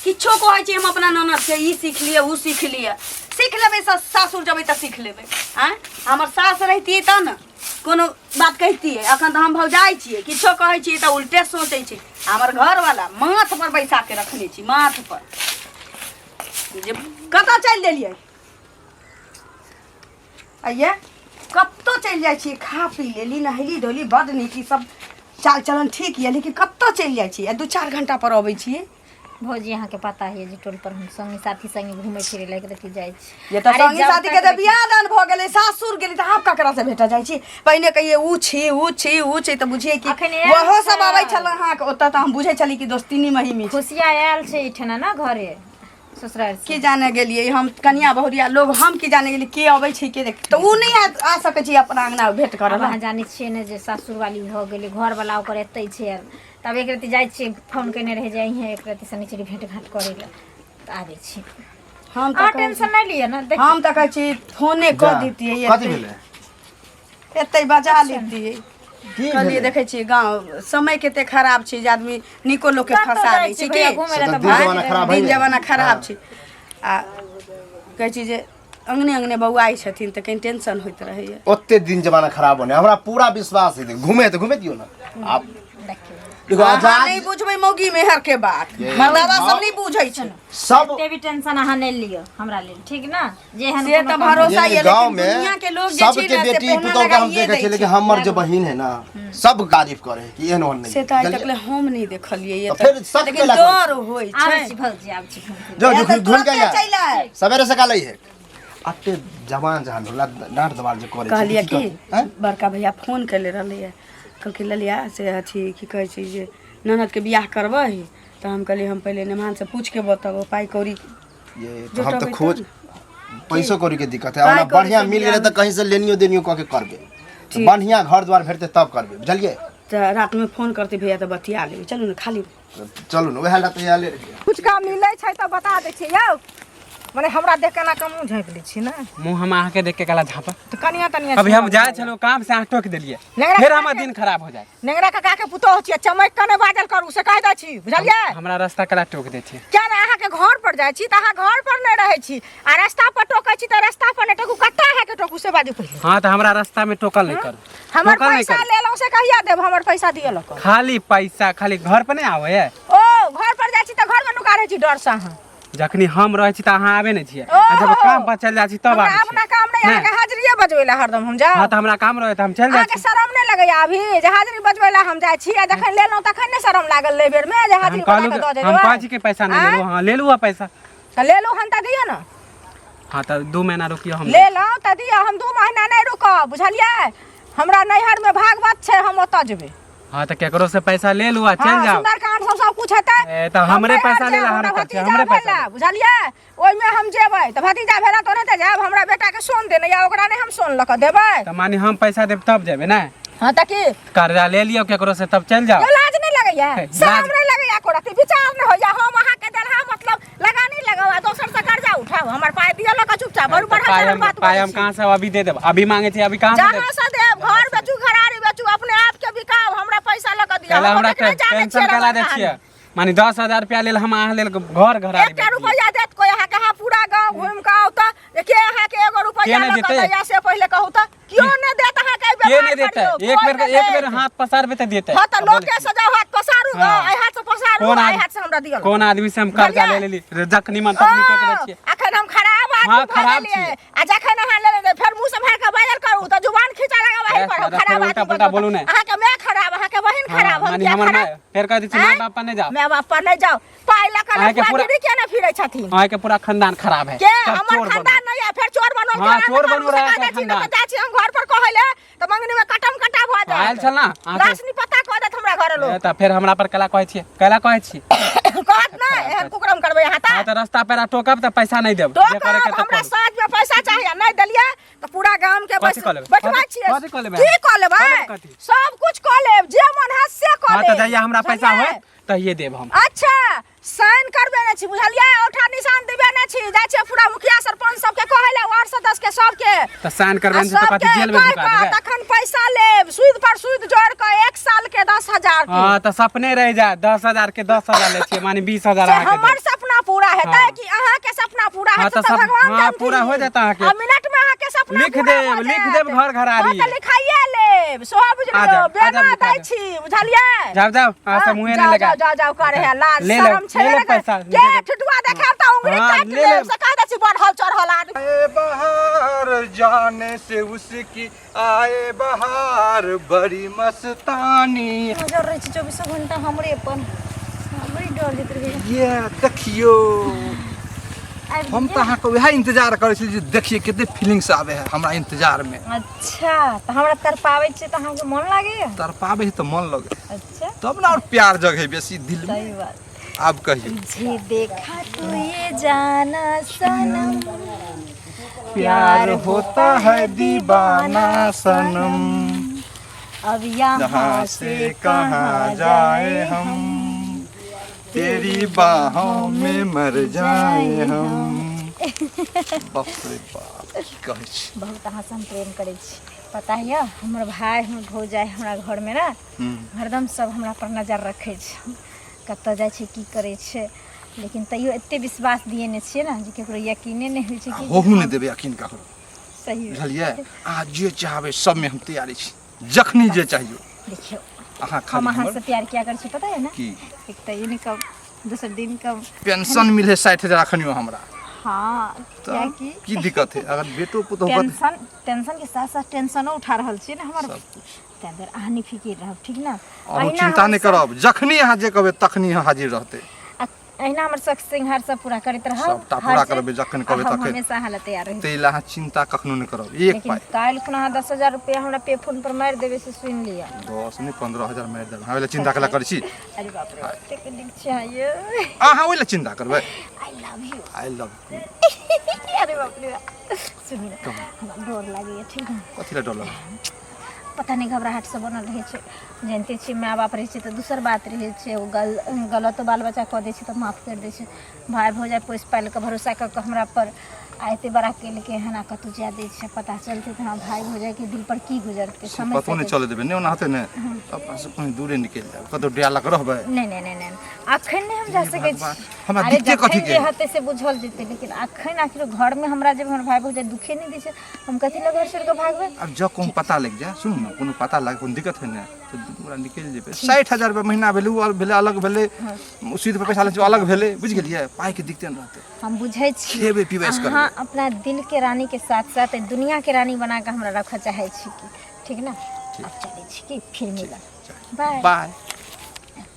किछो कहै छी हम अपना ननद के ई सीख लिअ ओ सीख लिअ, सीख लेबै, सासुर जेबै तऽ सीख लेबै। आँय, हमर सास रहितियै तब ने कोनो बात कहितियै। अखन तऽ हम भौजाइ छियै, किछो कहै छियै तऽ उल्टे सोचै छै। हमर घरवाला माथ पर बैसा के रखने छी, माथ पर। जे कतऽ चलि देलियै आइये? कतऽ चलि जाइ छियै? खा पी लेली, नहेली धोली, बड्ड नीक, ई सब चाल चलन ठीक यऽ, लेकिन कतऽ चलि जाइ छियै आ 2-4 घंटा पर अबै छियै? भौजी, अहाँके पता है जे टोल पर हम संगी साथी संगे घूमे फिरे लायक रति जाइ छी। ये तऽ अरे संगी जब साथी के तक तऽ बियाह दान भऽ गेलै, सासुर गेलै, तऽ आब ककरा से भेटऽ जाइ छी? पहिने कहिए ऊ छी, ऊ छी, ऊ छी, तऽ बुझिए कि अखन आयल ओहो सब अबै छै। छल अहाँके ओतऽ, तऽ हम बुझै छली कि दोस्तीनी महीमी छै। खुशिया आयल छै एहिठिना ने घरे ससुराल से। की जाने गेलियै हम, कनिया बहुरिया लोग, हम की जाने गेलियै के अबै छै के देख, तऽ ऊ नहि आ सकै छै अपना अंगना भेंट करऽ आब लए। अहाँ जानै छियै ने जे सासुर वाली भऽ गेलै, घर वाला ओकर एतै छै आयल, तब एक रति जाइ छियै। फोन केने रहै जे अइहे एक रति शनिचरी भेंट घाट करै लए, तऽ आबै छी। हम तऽ अहाँ कहै टेंशन नहि लिअ ने, देखियौ। हम तऽ कहै छी फोने कऽ जा, दितियै। कथी एतै भेलै? एतै बजा लितियै। की कहलियै भेलै? देखै छियै गाँव समय कते खराब छै जे आदमी नीको लोकके कतऽ फंसा जाइ दै छियै छै। भैया की घुमै लए से तऽ तऽ दिन भाग जमाना खराब दिन है। जमाना खराब छै आ कहै छी जे अंगने अंगने बौआइ छथिन तऽ कनि टेंशन होइत रहैया। ओते दिन जमाना खराब होने हमरा पूरा विश्वास है। घूमे तऽ घूमे दियौ ने आब। देखियौ। देखो अहाँ आजाद नहि बुझबै मौगी मेहर के बात, ये मर्दावा सब हाँ। नहि बुझै छै। सब एते भी टेंशन अहाँ नहि लिअ हमरा लेल, ठीक ने? जेहन से कोनो तऽ काम भरोसा ये ये गांव लेकिन में दुनिया के लोग जे छै सबके ने से बेटी पहुना पुतोह के हम लगाइए देखे दै छियै, लेकिन छै। हमर जे बहिन है ना, सब तारीफ करे कि एहन ओहन नहीं। से तऽ आइ बुझलियै? तक ले हम नहि देखलियै ये तऽ तऽ फेर शक लेकिन केला करै डर होइ आबै छै। छी भौजी, आबै छी घूमि फिर। जो ए, जो तऽ घुम के तुरन्ते आया चलि आयब। सवेरे सकाल है अते जवान जहान होला डांट दबाल जे करे छै, कहलियै की कि करतै, आँय? बड़का भैया फोन केले रहलैए, कहलकै ललिया से अथी की कहै छै जे ननदके बियाह करबै, तऽ हम कहलियै हम पहिले नेमान से पूछिके बतेबो, पाइ कौड़ी ये तो हम जुटबै तो तब खोज ने। पैसो कौड़ी के दिक्कत है। पाइ ओना कौड़ी बढ़िया से मिल बियाह गेलै तऽ कहीं से लेनियो देनियो कऽ के करबै, तऽ बढ़िया घर द्वार भेटतै तब करबै, बुझलियै? तऽ रातिमे फोन करतै भैया तऽ बतिया लेबै। चलू ने खाली। चलू ने, वएह लए तऽ आयले रहियै। फुचका मिलै छै तऽ बता दै छियै यौ। मने हमरा देख के एना के मुँह झाँपि लै छी ने? मुँह हम अहाँके देख के कला झाँपा? तऽ कनिया तनिया अभी हम जाइ छलहुँ काम से, अहाँ टोकि देलियै। नेंगरा फेर काका हमर दिन खराब हो जाए। नेंगरा काका के पुतोह छियै, चमकि के नहि बाजल करू से कहि दै छी, बुझलियै? हमरा रास्ता कला टोक दै छियै? किया ने अहाँके घर पर जाइ छी तऽ अहाँ घर पर नहि रहै छी आ रास्ता पर टोकै छी तऽ रास्ता पर नहि टोकू, कत्ता अहाँके टोकू से बाजू पहिले। हाँ, तऽ हमरा रास्ता में टोकल नहीं करू। हमर टोकल नहीं पैसा करू। लेलहुँ से कहिया देब? हमर पैसा दिअ लऽ कऽ। खाली पैसा, खाली घर पर नहीं आवे है। ओ घर पर जाइ छी तऽ घर में नुका रहै छी डर से अहाँ। जखनी हम रहै छी तऽ अहाँ आबे नहि छियै आ जब ओहो! काम पर चलि जाइ छी तब हमरा आबै अपना छियै। काम नहि, नहि। अहाँके हाजरिए बजबै लए हरदम हम जाउ? हाँ, तऽ हमरा काम रहै तऽ हम चलि जाइ अहाँके छी। शरम नहि लगैया अभी जे हाजरी बजबै लए हम जाइ छी? आ जखन लेलहुँ तखन नहि शरम लागल लै बेरमे जे हम हाजरी बजा कहलहुँ कऽ दऽ कि- हम देबै? कहै छी कि पैसा नहि आँय? लेलू। हाँ, लेलू है पैसा। तऽ लेलहुँ हन तऽ दिअ ने। हाँ, तऽ 2 महीना रुकियौ हम। लेलहुँ तऽ दिअ। हम 2 महीना नहि रुकब, बुझलियै? हमरा नैहरमे भागवत छै, हम ओतऽ जेबै। हाँ, तऽ केकरो से पैसा ले लू आ चलि हाँ जाओ। सुंदरकांड सब सब कुछ हेतै। ए, तऽ हम हमरे नैहर पैसा जायब, लेला हमरा हमरा भतीजा हमरे पैसा भेला, बुझलियै? ओहिमे हम जेबै तऽ भतीजा भेला तऽ ओनाहिते जायब? हमरा बेटाके सोन देने या, ओकरा नहि हम सोन लऽ कऽ देबै? तऽ माने हम पैसा देब तब जेबै ने? हाँ, तऽ की? कर्जा ले लियौ केकरो से तब चलि जाओ। यौ, लाज नहि लगैया? हे, शरम लाज- नहि लगैया? एको रत्ती विचार नहि होइया? हम अहाँके देलहा मतलब लगानी लगाउ आ दोसर से कर्जा उठाउ? हमर पाइ दिअ लऽ कऽ चुपचाप। बड़ बढ़ल पाइ चढ़ल हम बात पाइ बजै हम छी। कहाँ से अभी दे देब? अभी मांगे छी, अभी कहाँ से देब? जहाँ से देब, घर बेचू, घरारी बेचू, अपने आप के बिकाउ, हमरा पैसा लऽ कऽ दिअ। कैला हम हमरा ओतेक नहि जानै टेंशन छियै कैला दै रमण छियै? कहानी। माने 10,000 रुपया लेल हम अहाँ लेल घर घरारी एकटा रुपैआ देत कोई अहाँके? अहाँ पूरा गाँव घुमि कऽ आउ तऽ जे के अहाँके एगो रुपैआ के नहि लऽ कऽ देतै? दैया से पहिले कहू तऽ। केओ नहि देत अहाँके एहि के व्यवहार नहि देतै? करियौ, एक कोइ बेर नहि एक बेर देत। हाथ पसारबै तऽ देतै। हाँ तऽ अब बोलै लोके छी। से जाउ हाथ पसारू गो, हाँ। एहि हाथ से पसारू, कोन एहि आदमी हाथ से हमरा दिअ। कोन आदमी से हम कर्जा ले बुझलियै? लेली? जखनी मन तखनी टोक दै छियै। अखन हम खराब आदमी हाँ, भऽ खराब गेलियै? छियै। आ जखन अहाँ लेने रहियै, फेर मुँह से भरि कऽ बाजल करू तऽ जुबान खींचा लगा वही ए, पर हम सारा खराब फेर आदमी उल्टा पुल्टा बनबो बोलू तऽ। नहि। अहाँके माय खराब, अहाँके बहिन हाँ, खराब, हम माने किया हमर खराब? माय फेर कह दै छी माय आँय? बाप पर नहि जाओ। माय बाप पर नहि जाओ। पाइ लऽ कऽ अहाँके पूरा- लफुआगिरी किया ने फिरै छथिन? अहाँके पूरा खानदान खराब है। के सब हमर चोर बनल। खानदान नहीं है, फेर चोर बनल? हाँ, के चोर आन बनल रहा से है कहै छी, नहि खानदान। तऽ जाइ छी हम घर पर कहै ले तऽ मंगनी में कटम कटा भऽ जायत। आयल छल ना अहाँके? लाश नहीं पता कऽ देत हमरा घर लोग। ए, तऽ फेर हमरा पर कला कहै छियै? कैला कहै छी? कहत नहि एहन कुकरम करबै अहाँ तऽ। हाँ, तऽ रास्ता पेरा टोकब तऽ पैसा नहि देब। जे करे के टोकब, तऽ हमरा करू। साँझ में पैसा चाही आ नहि देलियै तऽ पूरा गाम के कथी कऽ लेबै? बैठबै कथी- छियै। कथी कऽ लेबै? की कऽ लेबै? कऽ लेबै कथी? सब कुछ कऽ लेब, जे मन हैत से कऽ हाँ, तऽ लेब। जहिया हमरा पैसा बुझलियै? होयत तहिये देब हम। अच्छा, साइन करबे नहि छी, बुझलियै? औठा निशान देबे नहि छी। जाइ छियै पूरा मुखिया सरपंच सबके कहै लए, वार्ड सदस्य के, सबके। तऽ साइन आ करबे नहि तऽ कथी सबके जेल में कहि ढुका कऽ देबै? तखन पैसा लेब, सूद पर सूद जोड़ कऽ एक साल के 10,000 के। हाँ, तऽ सपने रहि जाय। 10,000 के 10,000 लै छियै, माने 20,000 से अहाँके हमर देब। सपना पूरा हेतै हाँ। कि अहाँ के सपना पूरा हाँ, हेतै तऽ तऽ सब- भगवान हाँ, जानथिन। पूरा हो जाता अहाँके। आ मिनट में अहाँ के सपना लिख पूरा देब, हो लिख जायत। देब घर घरारी। हाँ, तऽ लिखाइए लेब सोहा आ बुझलियौ जाब, आ बेना जाब, लिखा दै देब। छी बुझलियै जाओ जाओ अहाँ हाँ, सब मुँहे जाओ नहीं लगा जाओ जाओ जाओ करे है लाज ले लेब, शरम छेबे ले लेब नहि करे। पैसा, के ले लेब। ठुठुआ देखाब तऽ उंगली हाँ, काटि ले लेब लेब। से कह दै छी बढ़ल चढ़ल आदमी आए बहार जाने से उसकी आए बहार बड़ी मस्तानी नजर रहै छै चौबीसो घंटा हमरे अपन हमरे डर रहै ये देखियो हम तऽ अहाँके वएह इंतजार करै छी जे देखिए कते फीलिंग्स आबै है हमरा इंतजार में अच्छा तऽ हमरा तड़पाबै छियै तऽ अहाँके मन लागैया तड़पाबै है तऽ मन लगे अच्छा तब ने और प्यार जगहे बेसी दिल में सही बात आब कहियो तुझे देखा तो ये जाना सनम प्यार होता है दीवाना सनम अब यहाँ यहाँ से कहाँ जाए हम तेरी बाहों में मर जाए हम बाप रे बाप की कहै छी बहुत अहाँसँ हम प्रेम करै छी पता यऽ हमर भाय हमर भौजाइ हमरा घरमे ने हरदम सब हमरा पर नजर रखै छै कतऽ जाइ छै की करै छै लेकिन तैयो एते विश्वास दिएने छियै ने जे ककरो यकीने नहि होइ छै कि होहू नहि देबै यकीन ककरो सही बात। बुझलियै अहाँ जे चाहबै सबमे हम तैयारी छी जखनी जे चाहियो देखियौ अहाँ हम खाली अहाँ हमर से प्यार किया करै छी पता है ना की एक तऽ इनकम दोसर दिन कम पेंशन मिले 60,000 अखनियो हमरा हाँ तऽ कियाकि की दिक्कत है अगर बेटो पुतोह बद टेंशन टेंशन के साथ साथ टेंशनो उठा रहल छियै ने हमर ताहि दुआरे अहाँ नहीं फिकिर रहब ठीक ना अहूँ अहिना चिंता हमर नहि करब जखनी अहाँ जे कहबै तखनी अहाँ हाजिर रहतै अहिना हमर शौक श्रृंगार सब पूरा करैत रहब सबटा हर पूरा चीज। करबै जखन आ कहबै हम तखन। हमेशा अहाँ लए तैयार रहबै ताहि लए अहाँ चिंता कखनो नहि करब एक लेकिन पाइ काल्हि खुना अहाँ 10,000 रुपया हमरा पे फोन पर मारि देबै से सुनि लिअ 10 नहि 15,000 मारि देब अहाँ ओहि लए चिंता कला करै छी अरे बाप रे कतेक नीक छै अहाँ यौ अहाँ ओहि लए चिंता करबै I love you I love you अरे बाप रे सुनू ने हमरा डर लागैए ठीक ने कथी लए डर लगै पता नहि घबराहट से बनल रहै छै जानिते छियै माय बाप रहै छै तऽ दोसर बात रहै छै ओ गलतो बाल बच्चा कऽ दै छै तऽ माफ करि दै छै भाय भौजाइ पोसि पालि कऽ भरोसा कऽ कऽ हमरा पर आ एते बड़ा केलकै हन आ कतहु जाय दै छै पता चलतै तऽ हमरा भाय भौजाइके दिल पर की गुजरतै समझ पतो नहि सकै चलै देबै नहि ओना हेतै ने अपना सब कहीं दूरे निकलि जायब कतहु डेरा लग रहबै नहि नहि नहि नहि अखन नहि हम जा सकै भगवान, छी हमरा अरे दिक्कते कथी जखन के? जे हेतै से बुझल जेतै लेकिन अखन आखिर घरमे हमरा जब हमर भाय भौजाइ दुखे नहि दै छै हम कथी लए घर छोड़ि कऽ भागबै आब जँ कोनो पता लागि जाय सुनू ने कोनो पता लागि कोनो दिक्कत होइ ने तऽ दुनू गोरा निकलि जेबै 60,000 रुपया महीना भेलै ओ भेलै अलग भेलै सुदि पर पैसा लै छै ओ अलग भेलै बुझि गेलियै पाइके दिक्कते नहि रहतै हम बुझै छी खेबै पीबै ऐश करबै अहाँ अपना दिल के रानी के साथ साथ एहि दुनिया के रानी बना कऽ हमरा रखऽ चाहै छी कि ठीक ने आब चलै छी कि फिर मिलब बाय बाय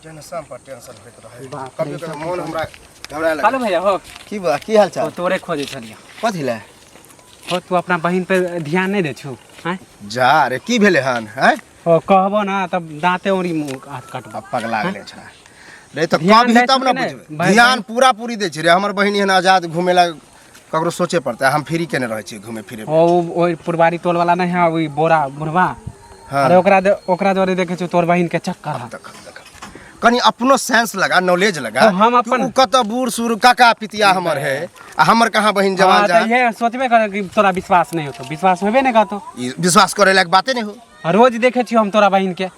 टेंशन पर टेंशन होइत रहै बाप रे, कभी कभी मोन हमरा घबराए हेलो लगै भैया हो की बा की हाल ओ चाल तोरे खोजै छलियै कथी लए हो तू अपना बहिन पे ध्यान नहीं दै छू आँय जा रे की भेलै हन हैं ओ कहबो ना तब दाँते उरी मुँह हाथ कटबो अब पगला गेलै छड़ा रे तऽ ध्यान कभी दै तब छै ने कि नहि? बुझबै भाइ- ध्यान पूरा पूरी दै छै रे हमर बहिन एहन आजाद घुमे ला ककरो सोचे पड़तै हम फ्री केने रहै छियै घुमे फिरे ओ ओहि पुरबारी टोल वाला नहीं है ओहि बोरा बुढ़वा हाँ। अरे ओकरा द्वारे देखे छौ तोर बहिन के चक्कर है देख देख कनि अपनो सेंस लगा नॉलेज लगा तो हम कि अपन- उ कतऽ बूढ़ सूढ़ काका पितिया हमर है आ हमर कहाँ बहिन जवान हाँ, तऽ जहान इहे सोचबे करे कि तोरा विश्वास नहीं होतो विश्वास होबे नहीं करतो ई विश्वास करे लायक बाते नहीं हो आ रोज देखे छियो हम तोरा बहिन के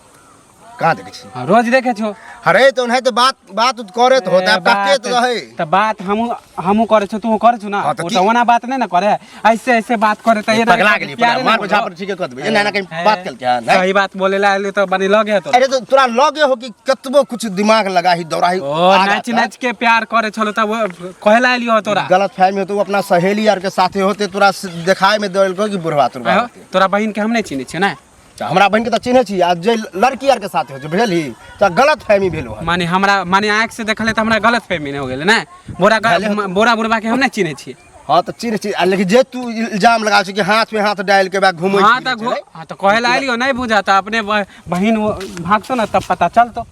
कहाँ देखे छी हाँ, रोज देखे छियो अरे तो उन्हें तो बात बात उत करे तो होता ए, है पक्के तो रहे त बात हमहू हमहू करे छो तू करे छु ना हाँ, त ओ की? त ओना बात नहीं ना करे ऐसे ऐसे बात करे त ये पगला गेली पगला मार बुझा पर ठीके कह देबै एना एना कहीं बात कल क्या नहीं सही बात बोले ला आइलो त बनी लगे तो अरे तो तोरा लगे हो कि कतबो कुछ दिमाग लगाही दौड़ाही ओ आगा नाच तक। नाच के प्यार करे छलो त वो कहे ला आइलियो तोरा गलत फहमी हो तो अपना सहेली यार के साथे होते तोरा देखाए में दौड़ कि बुढ़वा तुरवा आहो, होते। तोरा बहिन के हम नहीं चिन्है छियै ना तऽ हमरा बहिन के तऽ चिन्है छी आ जे लड़की आर के साथ होइ छै बुझलही तऽ गलत फहमी भेल हन माने हमरा माने आँख से देखले तऽ हमरा गलत फहमी नहि हो गेलै ने बोरा भेलै होतै। बोरा बुढ़बा के हम नहि चिन्है छियै हँ तऽ चिन्है छी आ लेकिन जे तू इल्जाम लगा छै कि हाथ में हाथ डालि के बैग घूमै हाँ छी तऽ हाँ तऽ कहे ला आइलियो नहि बुझा तऽ अपने बहिन भागतो ने तब पता चलतो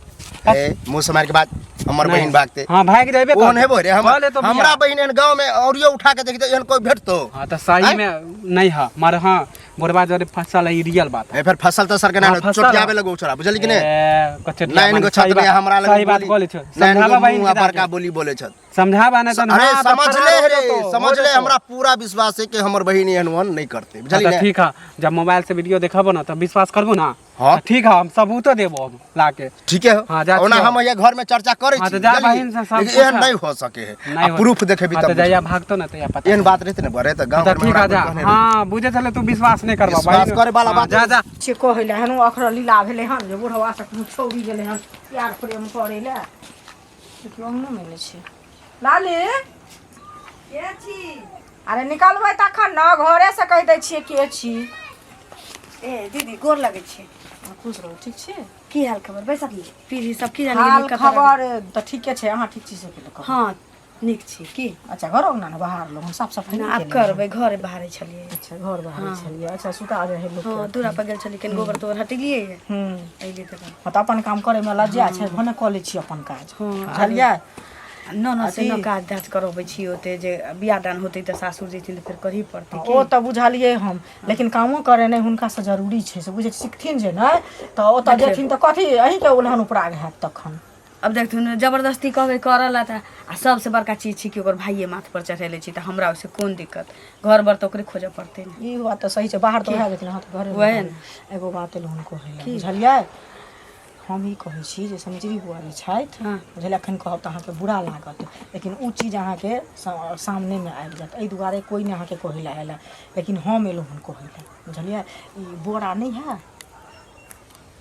ए मुँह से मारि के बाद हमर बहिन भागते हाँ भागि जेबे ओहन हेबो रे कह ले तो हमरा बियाह। बहिन एहन गाँव में औरियो उठा के देखते एहन कोई भेटतो हाँ तऽ सही आँय? में नहीं है मर हाँ बुढ़बा जरे फसल है ई रियल बात है ए फिर फसल तसल के ना हाँ, फसल चोटियाबे लगो छोरा बुझली कि ने ए, कचरिया नाइन माने गो सही छत बात- में हमरा लग सही बात बोले छो नाइन समझाबा गो बहिन मुँह के आ बड़का जाके। बोली बोले छत समझाबा ना तऽ अरे हाँ, तऽ समझ फरार ले हो रे जेतौ, समझ हो ले जेतौ। हमरा पूरा विश्वास है कि हमर बहिन एहन ओहन नहीं करते हाँ, बुझली तऽ ने ठीक है जब मोबाइल से वीडियो देखबो ना तब विश्वास करबो ना हाँ। ठीक है, हम सबूतो देबो हम लाके। ठीके हो। हाँ, जा ओना छियौ। हम यहाँ घर में चर्चा करै हाँ, छी तऽ जा बुझलियै? बहिन से सब लेकिन एहन पूछा। नहीं हो सके है। नहीं आ हो। प्रूफ देखेबी हाँ, तब तऽ जाइया बुझबै। भागतो ना तैया पता एहन बात रहते ने बरे तऽ गाँव तऽ घर में ठीक है हमरा जा। कोइ कहने रहै। हाँ, बुझे छले तू विश्वास नहीं करबा। विश्वास बहिन। करे वाला हाँ, बात जा जा। से कहै लए हन अखरा लीला भेलै हन जे बुढ़वा से कोनो छौरी गेलै हन प्यार प्रेम करै लए। देखियौ, अंगनो मे नहि छै। लाली। के छी? अरे निकलबै तखन ने, घरे से कहि दै छियै के छी। ए दीदी, गोर लगै छै। खुश रहू, ठीक छी? की हाल खबर? बैसत ने पीढ़ी सब की जानी हाल गेली कतऽ। खबर तऽ ठीके छै, अहाँ ठीक छी से पहिले कहू। हँ, नीक छी की। अच्छा, घर अंगना ने बाहर लोग साफ सफाइ ना, नहि आब केलियै? करबै, घरे बाहरे छलियै। अच्छा, घर बाहर छलियै। अच्छा, सुता रहै लोक। हँ, दूरा पर गेल छलियै, कनि गोबर तोबर हटेलियै। अइलियै तखन। हँ, तऽ अपन काम करैमे लज्जा छै, भने कऽ लै छी अपन काज। हँ। बुझलियै? न न से न। अथी- काज धाज करबै छी ओते जे बियाह दान होतै तऽ सासुर जेथिन तऽ फेर करही पड़तै की। ओ तऽ बुझलियै हम, लेकिन कामो करेनाइ हुनकासँ जरूरी छै, से बुझै छी। सिखथिन जे नहि तऽ ओतऽ जेथिन तऽ कथी अहीँके उलहन उपराग हैत तखन। अब देखथुन, जबरदस्ती कहबै करऽ ला तऽ आ सबसे बड़का चीज छै कि ओकर भाइये माथ पर चढ़ेले छी, तऽ हमरा ओहिसँ कोन दिक्कत? घर बर तऽ ओकरे खोजऽ पड़तै ने। ई बात तऽ सही छै, बाहर तऽ उएह जेथिन, अहाँ तऽ घरे। वएह ने। एगो बात एलहुँ हुनको कहै लए, बुझलियै? हम ई कहै छी जे सनिचरी बुआ जे छथि, बुझलियै, एखन कहब तऽ अहाँके बुरा लागत, लेकिन ओ चीज अहाँके सामनेमे आबि जायत। एहि दुआरे कोइ नहि अहाँके कहै लए आयल हँ, लेकिन हम एलहुँ हन कहै लए, बुझलियै? ई बोरा नहि है?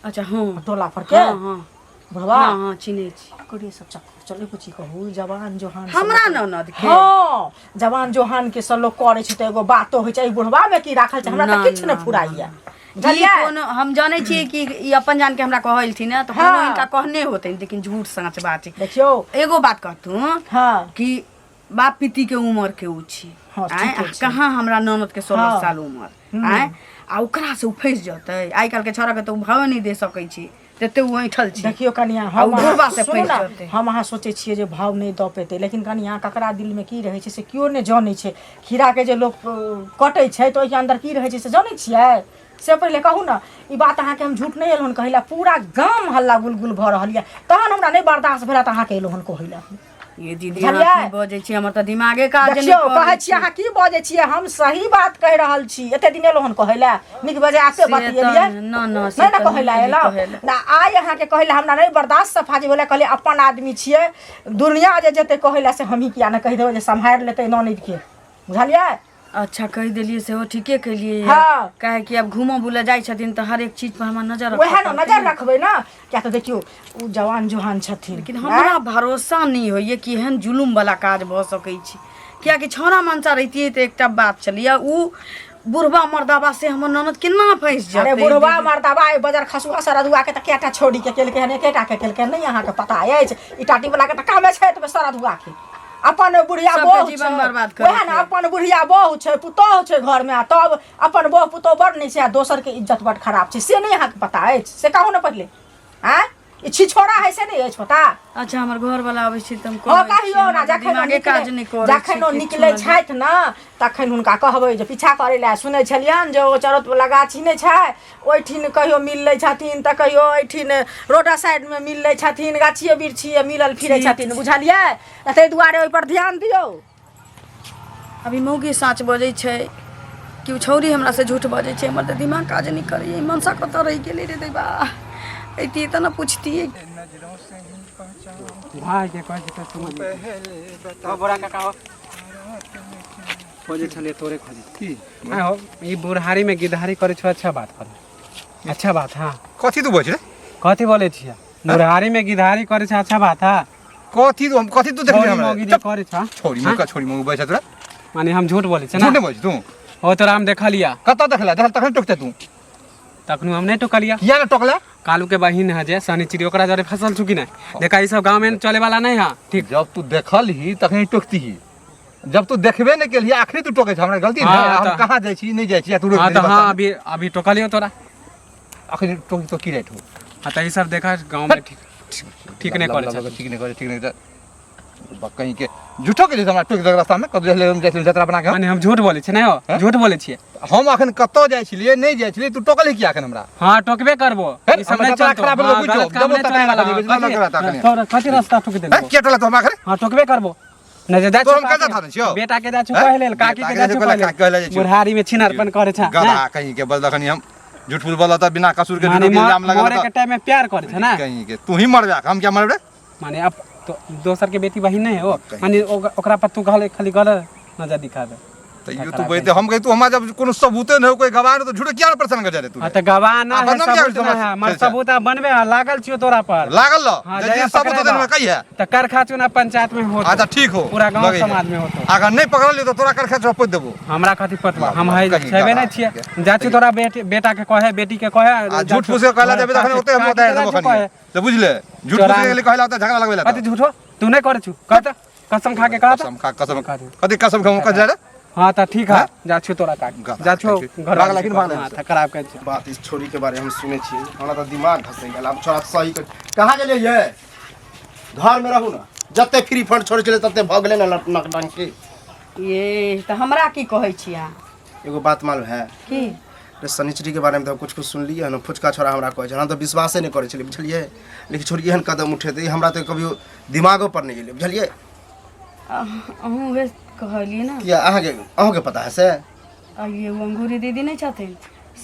अच्छा, हँ। टोला पर के। हँ हँ बुढ़वा। हँ हँ, चिन्है छी। ओकरे सब चक्कर चल। एगो चीज कहू, जवान जोहान सब हमरा ननद के? हँ, जवान जोहान के सब लोग करै छै तऽ एगो बातो होइ छै। एहि बुढ़वा मे की राखल छै? हमरा तऽ ना, किछु नहि ना, फुराइया, ई बुझलियै? कोनो हम जानै छियै कि ई अपन जान के हमरा कहलथिन ने तऽ कोनो हिनका कहने होतै, लेकिन झूठ साँच बात छै। देखियौ। एगो बात कहतू कि बाप पिती के उम्र के उ छी। हँ, आँय, ठीके आ छै। कहाँ हमरा ननद के 16 साल उम्र, आँय, आ ओकरा से उ फँसि जेतै? आइ काल्हि के छौड़ा के तऽ उ भावे नहि दे सकै छी, तते उ ऐंठल छी। देखियौ कनिया, आ हम उ बुढ़बा अहाँ से सुनू फँसि ने, जेतै। हम अहाँ सोचै छियै जे भाव नहि दऽ पेतै, लेकिन कनिया, ककरा दिलमे की रहै छै से केओ नहि जानै छै। खीराके जे लोक कटै छै तऽ ओहिके अन्दर की रहै छै से जानै छियै? से पहिले कहू ने। ई बात अहाँके हम झूठ नहि एलहुँ हन कहै लए। पूरा गाम हल्ला गुलगुल भऽ रहल यऽ, तहन हमरा नहि बर्दाश्त भेल तऽ अहाँके एलहुँ हन कहै लए। ये दीदी, बुझलियै? अहाँ की बजै छी? हमर तऽ दिमागे काज नहि देखियौ, करै कहै छी, अहाँ की बजै छियै? हम सही बात कहि रहल छी। एते दिन एलहुँ हन कहै लए? नीक बजाय आते से तऽ बतियेलियै। न, न, से नहि ने तऽ कहै लए नहि एलहुँ कहै लए। ना। आइ अहाँके कहै लए हमरा नहि बर्दाश्त से फाजिल भेलै। कहलियै अपन आदमी छियै, दुनिया जे जेतै कहै लए से हमही किया नहि कहि देबै जे सम्हारि लेतै ननदिके, बुझलियै? अच्छा, कहि देलियै सेहो ठीके केलियै। काहे कि आब घूमऽ बुलऽ जाइ छथिन तऽ हरेक चीज पर हमरा नजर रखऽ वएह ने पड़तै। नजर रखबै ने, किया तऽ देखियौ, ओ जवान जोहान छथिन। लेकिन हमरा भरोसा नहि होइए कि एहन जुलुम वाला काज भऽ सकै छै, कियाकि छौड़ा मनसा रहितियै तऽ एकटा बात छलैए। उ बुढ़बा मर्दाबा से हमर ननद केना फँसि अरे जेतै? बुढ़वा मर्दाबा, एहि बजर खसुआ सरदुआ के तऽ कएटा छौड़ी के केलकै हन? एकेटा के केलकै हन। नहि अहाँके पता अछि? ई टाटी वाला के तऽ कामे छै एतबे। सरदुआ के अपन बुढ़िया सबके बहु जीवन छै। बर्बाद करै वएह ने। छै। अपन बुढ़िया बहु छै, पुतोह छै घरमे, आ तब अपन बहु पुतोह बड़ नहि छै आ दोसर के इज्जत बड़ खराब छै, से नहि अहाँके पता अछि? से कहू ने पहिले। आँय, ई छिछोड़ा है से नहि अछि पता? अच्छा, हमर घर वाला आबै छै तऽ हम हँ, कहै छियै, कहियौ ने। हमर तऽ जखन ओ दिमागे काज नहि निकले करै छै, जखन ओ किछु निकलै नहि। छथि ने तखन हुनका कहबै जे पीछा करै लए। सुनै छलियनि जे ओ चरौत वला गाछी नहि छै, ओहिठिन कहियो मिल लै छथिन तऽ कहियो एहिठिन रोडा साइडमे मिल लै छथिन, गाछिए बिरछिए मिलल फिरै छथिन, बुझलियै? तऽ ताहि दुआरे ओहिपर ध्यान दियौ। अभी मौगी साँच बजै छै कि उ छौरी हमरा से झूठ बजै छै? हमर तऽ दिमाग काज नहि करैए। ई मनसा कतऽ रहि गेलै रे दैबा? अइतियै तऽ ने पुछतियै। भाई के कहै छै तऽ समझ हो बोरा काका हो, खोजे छलियै तोरे, खोजे की? आइ हो। ई बुढ़ारी में गिद्धारी करै छौ? अच्छा बात कर, अच्छा बात। हाँ। कथी तू बोल रे? कथी बोलै छियै? बुढ़ारी में गिद्धारी करै छै, अच्छा बात है? कथी तू, हम कथी तू देखली छौरी हमरा? मौगी जे चुप। करै छ। छोरी मौका, छोरी मौगी बैसा तोरा। माने हम झूठ बोलै छियै झूठ ना? नहि बजै तू। हो, तोरा हम देखलिया। कतऽ देखला? देखल तखन टोकते तू। तखनो हम नहि टोकलिया। किया ने टोकला? कालू के बहिन है जे शनिचरी, ओकरा जरे फसल छु कि नहीं? देखा, ई सब गाँव में चले वाला नहीं है, ठीक? जब तू देखल ही तखन टोकती ही। जब तू देखबे नहि केलही, आखिरी तू टोकै छ, हमरा गलती हाँ, नहि। हम तऽ- कहाँ जाइ छी, नहि जाइ छी, आ तू रोकि हाँ देली तऽ हाँ। बस्ता मे। अभी अभी टोकलियो तोरा। अखन टोकी तो की राइट हो? हाँ, तऽ ई सब देखा, गाँव में ठीक ठीक नहीं करे छै। ठीक नहीं करे, ठीक नहीं करे। कहीं के झूठो के जे हमरा टोकि देलक रास्ता मे, कतौ जाइ छलियै जतरा बना के हम। माने हम झूठ बोलै छियै? नहि हो? हैं? झूठ बोलै छियै? हम अखन कतौ जाइ छलियै, नहि जाइ छलियै, तू टोकलही किया अखन हमरा? हाँ, टोकबे करबो। हे, ई सब हमर नहीं जतरा चलतो। खराब भेलो, हाँ, बुझो, गलत काम जबो नहीं ततरा चले वाला। खराब भेलो, कथी- लग रहा था तोरा कथी रास्ता ठोक हैं देलको? किया टोकला तू हमरा अखन? हाँ, टोकबे करबो। नहीं जे जाइ तो छौ हम कतऽ काकी- थाने छियौ? बेटा के जाइ छौ हैं? कहै लेल, काकी बेटा के के जाइ जाइ छौ छौ कहै कहै लेल, लेल, बुढ़ारी में छिनरपन करे छ। गधा कहीं के बदलखनी हम। झूठ फूस बोलता बिना कसूर के माने झूठो के इल्जाम मरे लगल के टाइम में प्यार करे छै ना कहीं के तू ही मर जा हम क्या मरब रे माने अब तो दोसर के बेटी बहिन नहीं हो कहीं। माने ओकरा पर तू गले खाली गलत नजर दिखाबे तैयो तू बोलते हम कही तू हमरा जब कोनो सबूते न हो कोई गवाह न तो झूठे किया परेशान कर जा रे तू हाँ त गवाह ना आ, है बदनाम किया सबूत ना समाज- है मर चल, चल। सबूत आ बनबे आ, लागल छियो तोरा पर लागल ल हाँ, जे जहिया सबूत होते पकड़ेबा। न कही है त कर खाचू ना पंचायत में हो अच्छा ठीक हो पूरा गांव लगै है। समाज में होतो। अगर नहीं पकड़ल तो तोरा कर खेत पोत देबो हमरा खातिर पतवा बाप हम बाप, है कहीं छेबे गवाह नहीं छियै के। जाचू तोरा बेटी बेटा के कहे बेटी के कहे आ झूठ फूस के कहला जेबे तखन ओते हम ओते देबो खनी तो बुझले झूठ फूस के लिए कहला ओते झगड़ा लगबे कथी झूठो तू नहीं करे छु कह त कसम खा के कह त कसम खा कसम खा दे। कथी कसम खा कह जा रे हाँ त ठीक है जा छु तोरा काट गधा जा छु कहै छी। घर भाग लेकिन भाग हाँ त खराब कर छी बात इस छोरी के बारे हम सुने छियै हमरा तऽ दिमाग घसै गेल आब छोरा सही कर कहाँ गेलियै ये घर में रहू ना जते फ्री फंड छोड़ै छलै तते भऽ गेलै ने नटंकी ये तऽ हमरा की कहै छी अहाँ एगो बात मालूम है की रे शनिचरी के बारे में तऽ कुछ कुछ सुनलियै हन फुचका छोरा हमरा कहै छै हम तऽ विश्वासे नहि करै छलियै बुझलियै लेकिन छोरी एहन कदम उठेतै हमरा तऽ कभियो दिमागो पर नहि गेलै बुझलियै अहूँ उहे कहलियै ने किया अहाँके अहूँके पता है से आ ये ओ अंगूरी दीदी नहि छथिन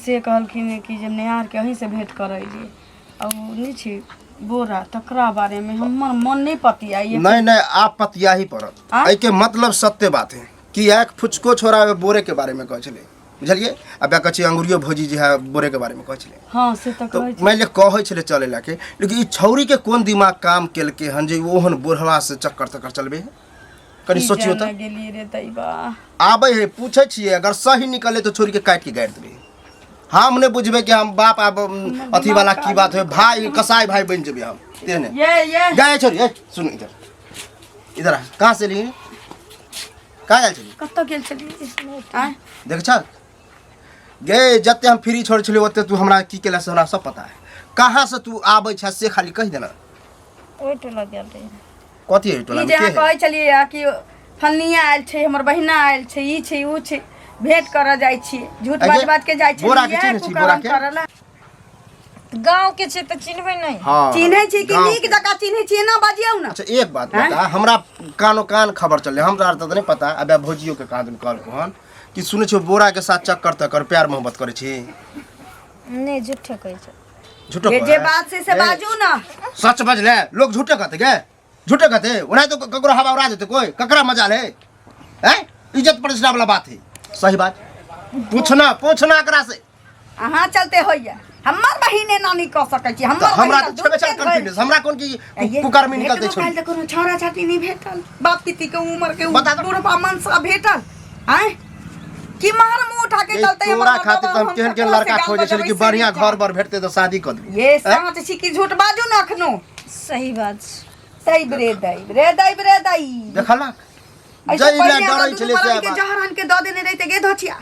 से कहलखिन कि जे नेहारके अहीँसँ भेँट करैलियै आ ओ नहि छै बोरा तकरा बारेमे हमर मन नहि पतियाइए नहीं नहीं आप पतिया ही पड़त आँय? एहिके मतलब सत्य बात है कि एक फुचको छोरा बोरे के बारे में कहै छलै बुझलियै आ कहै छै अंगुरियो भौजी जे है बोरे के बारे में कहै छलै हँ से तऽ तो कहै मानि लिअ कहै छलै चलै लए के लेकिन ई छौरी के कोन दिमाग काम केलकै हन जे ओहन बुढ़वा से चक्कर तक्कर चलबे है कनी की सोचियो जाने तऽ गेलियै रे दैबा आबै है पूछै छियै अगर सही निकले तऽ छोरी के काटि के गाड़ि देबै हम नहि बुझबै कि हम बाप आब अथी वाला की बात है भाई कसाई भाई बनि जेबै हम तेहने ये ये गए छोरी ए सुन इधर इधर आ कहाँ से ली कहाँ गेल छली कतऽ गेल छलियै आँय देख छ गे जते हम फ्री छोड़ै छलियै ओते तू हमरा की केला से हमरा सब पता है कहाँ से तू आबै छ से खाली कहि देना ओहि टोला गेल रही कथी है टोला ई में जे के अहाँ है कहै छलियै कि फलनिया आयल छै हमर बहिना आयल छै ई छै ओ छै भेंट करऽ जाइ छियै झूठ अगे, बाज बाज के जाइ बोरा के छलियै चिन्है छी, बोरा कुकर्म के? करऽ ला गाँव के छै तऽ चिन्हबै नहि हाँ चिन्है छी कि गाँव नीक के। जकाँ चिन्है छी एना बजियौ ने अच्छा एक बात बता हमरा कानो कान खबर चलले हमरा आर तऽ नहि पता अबे भौजियो के कहाँ दिन कहलको हन कि सुनै छियो बोरा के साथ चक्कर तक्कर प्यार मोहब्बत करै छी नहि झूठे कहै छै झूठो जे कहै जे है? बात छै से ए, बाजू ने सच बजले लोग झूठे कहते गे झूठे कहते ओना तो ककरो हवा उड़ा देते कोई ककरा मजा ले हैं इज्जत प्रतिष्ठा वाला बात है सही बात पूछना पूछना एकरा से अहाँ चलते होइया हमर बहिन एना नहि कऽ सकै छी तऽ हमर हमरा बहिन तऽ छेबे छल कॉन्फिडेंस हमरा कोन की कुकर्मी निकलते काल्हि छोड़ी तऽ कोनो छौड़ा छाती नहि भेटल बाप पिती के उम्र के बता दो। बुढ़बा मनसा भेटल आँय कि मार मुंह उठा के ये चलते तोरा खातिर तऽ हम केहन केहन लड़का खोजे छली कि बढ़िया घर बर भेटते तऽ शादी कऽ देबै ये साँच छी कि झूठ बाजू ने अखनो सही बात छै दैब रे दैब रे दैब रे दै देखलक ऐसे जै पहिले लए हमरा डरै दुनू छलै से प्राणी के बात। जहर आन के दऽ देने रहिते गे धोचिया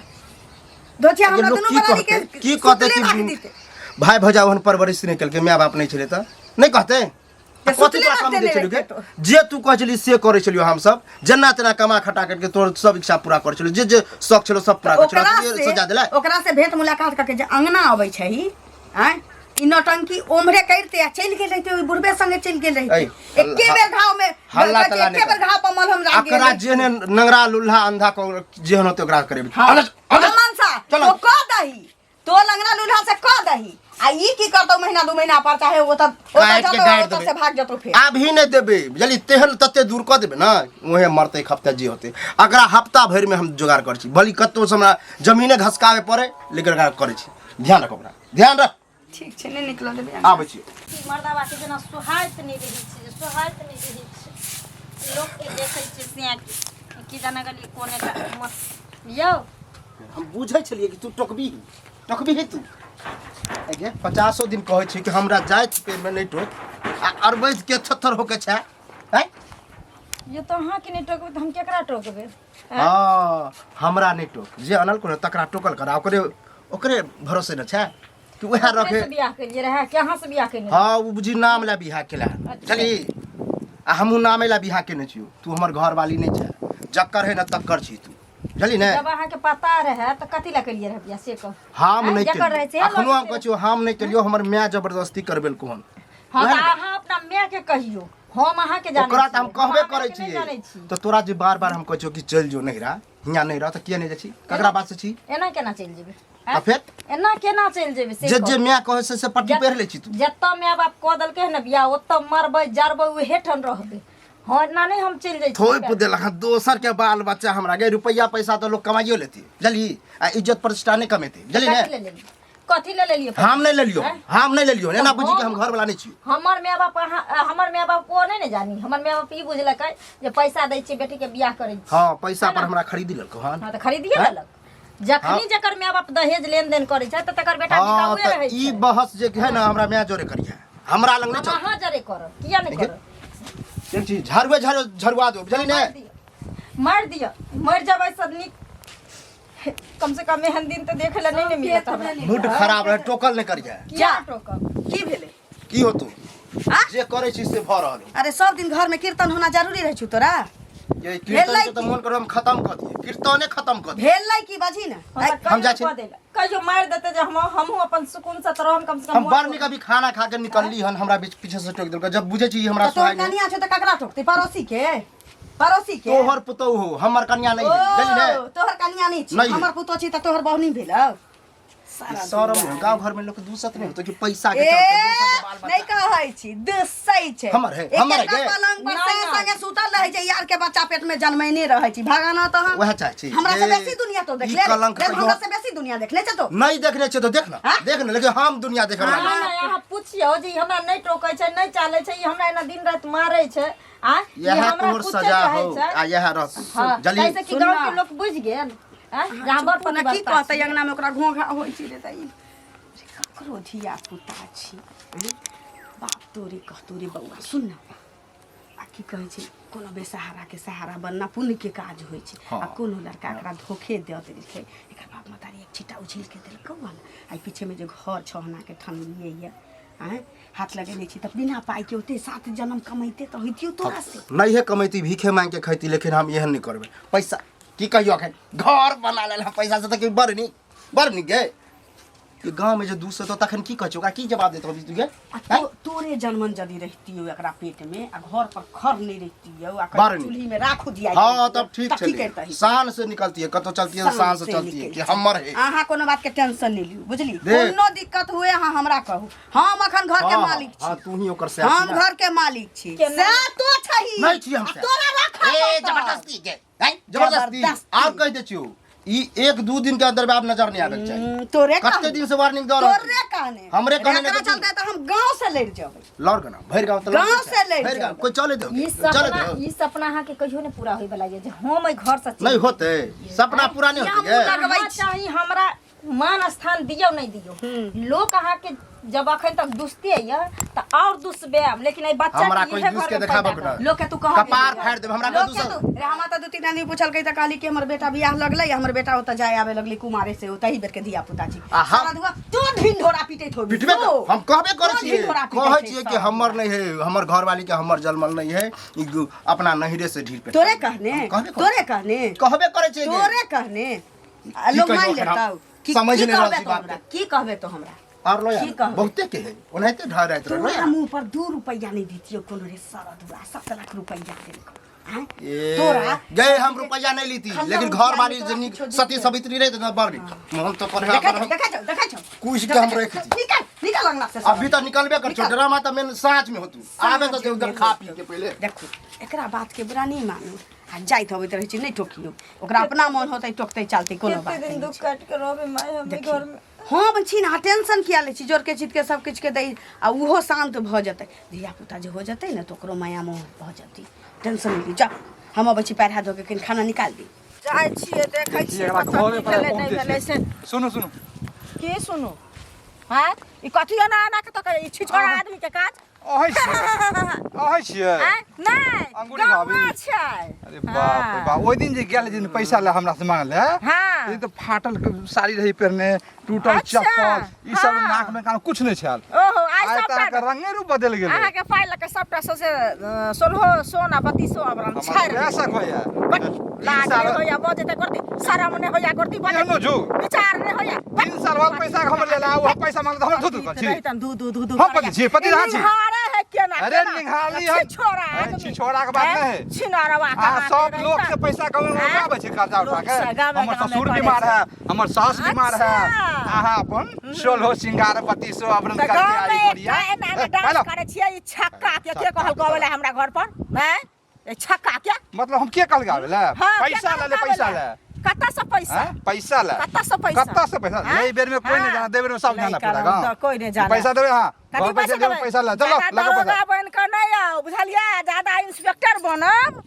धोचिया हमरा लोक दुनू की प्राणी के कहते की कहते सुतले राखि कि दिते भाई भौजा ओहन परवरिश नहि केलकै माय बाप नहि छलै तऽ नहि कहते जे कथी सुतले तोरा राखि कमी दै देने छलियौ गे? रहिते जे तू कहै छली से करै छलियौ हमसब जेना तेना कमा खटा करके तोर सब इच्छा पूरा करै छलियौ जे जे शौक छलौ सब पूरा करै ओकरा छलियौ से सजा देलै ओकरा से भेंट मुलाकात करके जे अंगना अबै छै आँय ई नौटंकी ओम्हरे करिते आ चलि गेल रहिते ओहि बुढ़बे संगे चलि गेल रहिते ऐ, एके बेर घाव में हल्ला तल्ला एके नहि बेर घाव पर मलहम लागि अकरा गेल जेहने नंगरा लुल्हा अंधा को जेहन होतै ओकरा करेबै हाँ। अंदर अंदर मनसा चलो। तो कह दही तो लंगड़ा लूल्हा से कह दही आ ई की करतौ महीना दू महीना पर चाहे ओ तब ओ काटि के जतो गाड़ि ओतऽ से देबै। भाग जतो फेर अभी नहि देबै बुझलियै तेहन तते दूर कऽ देबै ने उहे मरतै खपतै जे होतै अकरा हफ्ता भरिमे हम जोगाड़ करै छी भली कतहुसँ हमरा जमीने घसकाबै पड़ै लेकिन एकरा करै छी ध्यान रख ओकरा ध्यान रख ठीक छै नहि निकलऽ देबै आबै छी मर्दाबा के जेना सोहाइत नहि रहै छै जे सोहाइत नहि रहै छै लोकके देखै छै से की जाना गेलियै कोने टा यौ हम बुझै छलियै कि तू टोकबी टोकबी है तू अगे पचासो दिन कहै छी कि हमरा जाति पे में नहि टोक आ अरबैध के छत्तर होके छै हैं ये तऽ अहाँके नहि टोकबै तऽ हम केकरा टोकबै हाँ हमरा नहि टोक जे अनल को तकरा टोकल कर ओकरे ओकरे भरोसे न छै कि वएह ओकरे रखे से बियाह केलियै रहए कि अहाँ से बियाह केने हाँ ओ बुझी नाम ला बियाह केला चली आ हमहूँ नामे ला बियाह केने छियौ तू हमर घरवाली नहि छै जक्कर है न तक्कर छी तू बुझली ने जब अहाँके पता रहए तऽ कथी लए केलियै रहए बियाह से कहू हम नहि जकर रहै केलियौ छै, अखनो हम कहै छियौ हम नहि केलियौ हमर माय जबरदस्ती करबेलको हन हँ वएह तऽ ने। अहाँ अपना मायके कहियौ हम अहाँके जानै ओकरा तऽ हम छियै। कहबे अहाँ करै मायके नहि जानै छियै छी तऽ तोरा जे बार बार हम कहै छियौ कि चलि जो नहिरा हियाँ नहि रह तऽ किया नहि जाइ छी ककरा बात से छी एना केना चलि जेबै आ फेर एना केना चलि जेबै से जे कहू। जे माय कहै से से पट्टी पहिर लै छी तू। जतऽ माय बाप कऽ देलकै हन बियाह ओतऽ मरबै जरबै उहे ठाम रहबै। हँ, एना नहि हम चलि जाइ छी। थोपि देलक हँ दोसर के बाल बच्चा हमरा गे। रुपैआ पैसा तऽ लोक कमाइयो लेती बुझलही, आ इज्जत प्रतिष्ठा नहि कमेतै बुझलही कथी ने। ले लेलियै? कथी ले लेलियै? हम नहि लेलियो, हम नहि लेलियो। एना बुझी कि हम हम- घर वाला नहि छी। हमर माय बाप अहाँ हमर माय बाप को नहि ने जानी। हमर माय बाप ई बुझलकै जे पैसा दै छियै बेटीके बियाह करै छी। हँ, पैसा पर हमरा खरीदी लेलको हन। हँ तऽ खरीदिए लेलक। जखनी जकर माय बाप दहेज लेन देन करै छै तऽ तकर बेटा हँ बिकाउए तऽ रहै ई छै। बहस जे है ने हमरा माय जोरे करिहे, हमरा लग नहि हम चलतै। अहाँ जरे करब, किया नहि करब? देख छी झाड़ुए झाड़ू झड़ुआ दो बुझली ने। मारि दिअ, मारि दिअ, मरि जेबै सब नीक। कम से कम एहन दिन तऽ देखै लए नहि ने मिलत हमरा। मूड खराब रहे टोकल नहि करिहे। किया टोकब? की भेलै? की होतौ आ? जे करै छी से भऽ रहल हो। अरे सब दिन घर में कीर्तन होना जरूरी रहै छौ तोरा? ये कीर्तन भेलै के तऽ की? मोन करो हम खत्म कऽ दियै, कीर्तने खत्म कऽ दियै। भेलै की बजी ने? हमरा हम जाइ कहियो छी। कऽ देला, कहियो मारि देतै जे हम हमहूँ अपन सुकून से तऽ रहम कम से कम। हम मोन बड़ नीक अभी खाना खा के निकलली हन, हमरा बीच पीछे से टोकि देलकै। जब बुझै छी ई हमरा तऽ तोहर सोहाइ नहि। कनिया छौ तऽ ककरा टोकतै? पड़ोसी के? पड़ोसी के? तोहर पुतोहु हो, हमर कनिया नहीं है बुझली ने। ओ, तोहर कनिया नहीं छी? नहीं है। हमर पुतोह छी तऽ तोहर बहु नहीं भेलौ? ई शरम हो, गांव घर में लोग के दूसत नहीं होतो कि पैसा के ए चलते दोसर के बाल नहीं बच्चा। कहै छी, दुसै छै। हमर है, एक हमर है एकटा गे। पलंग पर ना, संगे ना। संगे सुतल रहै छै, यार के बच्चा पेट में जन्मैने रहै छी। भगाना तऽ हम वएह चाहै छी। हमरा से ए, बेसी दुनिया तो ई देखले रे। कलंक देख, कहियो- हमरा से बेसी दुनिया देखले छै तो। नहीं देखने छै तो देख ना, हाँ? देख ना, लेकिन हम दुनिया देखे वाला ना, नहीं। ना, अहाँ पुछियौ जे ई हमरा नहि टोकै छै, नहि चालै छै, ई हमरा एना दिन राति मारै छै। आ ई यह हमरा तोहर पूछैत सजा रहै हो छै। आ यह रह हँ, जली। ताहिसँ कि सुन गाँव के ना। लोक बुझि गेल आँय, जे अहाँ बड़ चुप ना, की पतिव्रता कहतै छी। अंगना में ओकरा घोंघा होइ छै रे दाइ। रे ककरो धिया पुता छी आँय? बाप तोरे कहतौ रे बौआ सुन ना, आ की कहै छै कोनो बेसहारा के सहारा बनना पुण्य के काज होइ छै। हँ। आ कोनो लड़का एकरा धोखे दऽ देलकै, एकर बाप महतारी एक छिट्टा उछिल के देलकौ हन, आ ई पीछे में जे घर छौ हना के ठनलियै ये आँय, हाथ लगेने छी तऽ बिना पाइ के ओते 7 जन्म कमैते तऽ होइतियौ तोरा से। नहीं है कमैती, भीखे मांग के खैती, लेकिन हम एहन नहीं करबै। पैसा की कहियो, अखन घर बना लेल हम पैसा से तऽ कि बड़ नीक, बड़ नीक गे। कि गाँव में जे दूसरे तो तखन की कहै छै, ओकरा की जवाब देतौ अभी तू गे? आ तोरे जन्मन जदि रहितियौ एकरा पेट में, आ घर पर खर नहीं रहितियौ, आ बड़ नीक। चूल्ही में राखू दिया। हाँ तब ठीक तब की छलै। करितही? शान से निकलती है, कतौ चलती है शान से चलती है कि हमर है। अहाँ कोनो बात के टेंशन नहीं लियौ बुझली। देख। कोनो दिक्कत हुए अहाँ हमरा कहू, हम अखन घर के हाँ, मालिक हाँ छी। तू ही ओकर से हम घर के मालिक छी। केना? से तो छही। नहीं छी हम आ से। तोरा रखा ए पड़तौ। जबरदस्ती के हैं, जबरदस्ती। जबरदस्ती। आब कह दे छियौ ई 1-2 दिन के अंदर में आब नजर नहीं आबे के चाही। तोरे कते कहने। दिन से वार्निंग दऽ रहल छी। तोरे कहने। हमरे कहने एकरा नहि तऽ चलते तऽ हम गांव से लड़ि जेबै। लड़ के ना, भरि गाँव तऽ लड़ते गाँव छै। से लड़ि भरि गाँव जेबै। कोई चले दो, ई चले सपना दो। ई सपना अहाँके कहियो नहि पूरा होय वाला ये जे हम एहि घर से नहीं होते, सपना पूरा नहीं या होते मुँह गे। लगबै अहाँ छी। चाही हमरा मान स्थान दियौ नहि दियौ, लोक अहाँके जब अखन तक दुसते ये तऽ आओर दुसबे आब, लेकिन एहि बच्चा हमरा के कोई इहे दुस घर के में देखाबक पैदा ना। करब। लोक के तू कह कपार फाड़ि देब हमरा लोक कोई के दुसत। तू रे हमरा तऽ 2-3 आदमी पूछलकै तऽ कहली कि हमर बेटा बियाह लगलै, हमर बेटा ओतऽ जाय आबे लगलै कुमारे से, ओतही बेर के धिया पुता छी। आ हम- सारा दुआ तू ढिंढोरा पीटैत होबी। पिटबे तू। कर, हम कहबे करै तू छियै, ढिंढोरा पीटैत कहै छै छियै कि सब। हमर नहीं है, हमर घरवाली के हमर जन्मल नहीं है, ई अपना नहिरे से ढील पे। तोरे कहने, हम कहबे करै तोरे कहने, कहबे करै छियै गे। तोरे कहने। आ की लोग कहियौ मान एखन हम? लेतौ कि समझ की नहि रहल कहबे छी तो बात हमरा? के। की कहबे तो हमरा? और लो यार, की कहबै? बहुते के है, ओनाहिते ढहराइत रहलो तोरा यार। मुँह पर 2 रुपैया नहीं दितियो कोनो रे सारा दुआ 7 लाख रुपैया देलको। आँय? ए, तोरा गए हम रुपैया नहीं लीती, खल्ला लेकिन रुपैया घर वाली नहीं जे तोरा नीक किछो सती दिते। सवित्री रहे तऽ बड़ नीक। हम तो करे देखै अपन छौ, देखै छौ, देखै छौ। कुछ के हम रख दी। निकल, निकल अंगना से। अभी तो निकलबे कर छौ, निकल। ड्रामा तऽ मेन साँझ में होतू। आबे तऽ दे उधर खा पी के पहिले। देखू एकरा बात के बुरा नहीं मानू, आ जाइत अबैत रहै छी, नहि टोकियौ ओकरा, अपना मन होतै टोकतै चालतै, कोनो बात कते दिन नहि दुख छै। काटि के रहबै माय हम देखियौ। घर में? हम छी ने, अहाँ टेंशन किया लै छी? जोरके चीजके सब किछुके दै आ ओहो शान्त भऽ जेतै। धिया पुता जे हो जेतै ने तऽ ओकरो माया मोह भऽ जेतै। टेंशन नहि ली। जाउ, हम अबै छी पैर हाथ धोके, कनि खाना निकालि दी। जाइ छियै, देखै छियै एकरा कतऽ घरे की पर भेलै नहि पहुँचै भेलै छै। से। सुनू सुनू। की सुनू? हैं, ई कथी एना एना के तकै? ई छिछोड़ा आदमी के काज। अहै छियै, अहै छियै? आँय? नहि, अंगूरी गौआ भाभी। छै। अरे बाप रे बाप, ओहि दिन जे गेल दिन पैसा ले हमरा से मांगल है, हाँ। ई तऽ फाटल के साड़ी रही पहिरने, टूटल अच्छा, चप्पल, ई सब, हाँ। नाक में कान कुछ नहीं छल। ओहो, आइ आइ सबटा तऽ अहाँके रंगे रूप बदलि गेलै। अहाँके पाइ लऽ कऽ सबटा सौंसे 16 सोन आ 32 आभरण हमरा छाड़ि वएह शक होइया। बट लाज साल- नहि होइया बजैत करती, शरम नहि होइया करती बजैत, एहनो जुग? विचार नहि होइया। 3 साल बाद पैसा के हमर लेला, ओ पैसा मांगल तऽ हमर धू धू कर छी। रहितन धू धू धू धू हम पति छी, पति रहा छी। निहारे है केना अरे केना? निहाली हम छिछोरा अरे आदमी। छिछोरा के बात हैं? नहीं है। छिनरवा आ कहाँ सब के लोग रहिता? से पैसा कमे हैं? आबै छै कर्जा उठा लोक के से गामे हमर गामे ससुर करै बीमार छै। है, हमर सास बीमार है। अच्छा। अहाँ अपन सोलहो श्रृंगार पति सो अपन तऽ करके गाँवमे आई एकटा गोरिया एना एना ए, डांस हेलो। करै छियै ई छक्का के के कहल गबै लए हमरा घर पर हैं ई छक्का के मतलब हम के कहल गाबै ले हाँ, के पैसा कहल ले ले गाबै पैसा लए? ले कतऽ से पैसा हैं? पैसा ले कतऽ से पैसा कतऽ से पैसा हैं? ले बेर में कोई नहीं हाँ। जाना, दे बेर में सब नहीं जाना पूरा करब गाँव तऽ कोई नहीं जाना। पैसा देबै हाँ कथी घर पैसा देबै पैसा ले चलो जादा लगो पैसा दरोगा बनि कऽ नहि आउ बुझलियै जादा इंस्पेक्टर बनब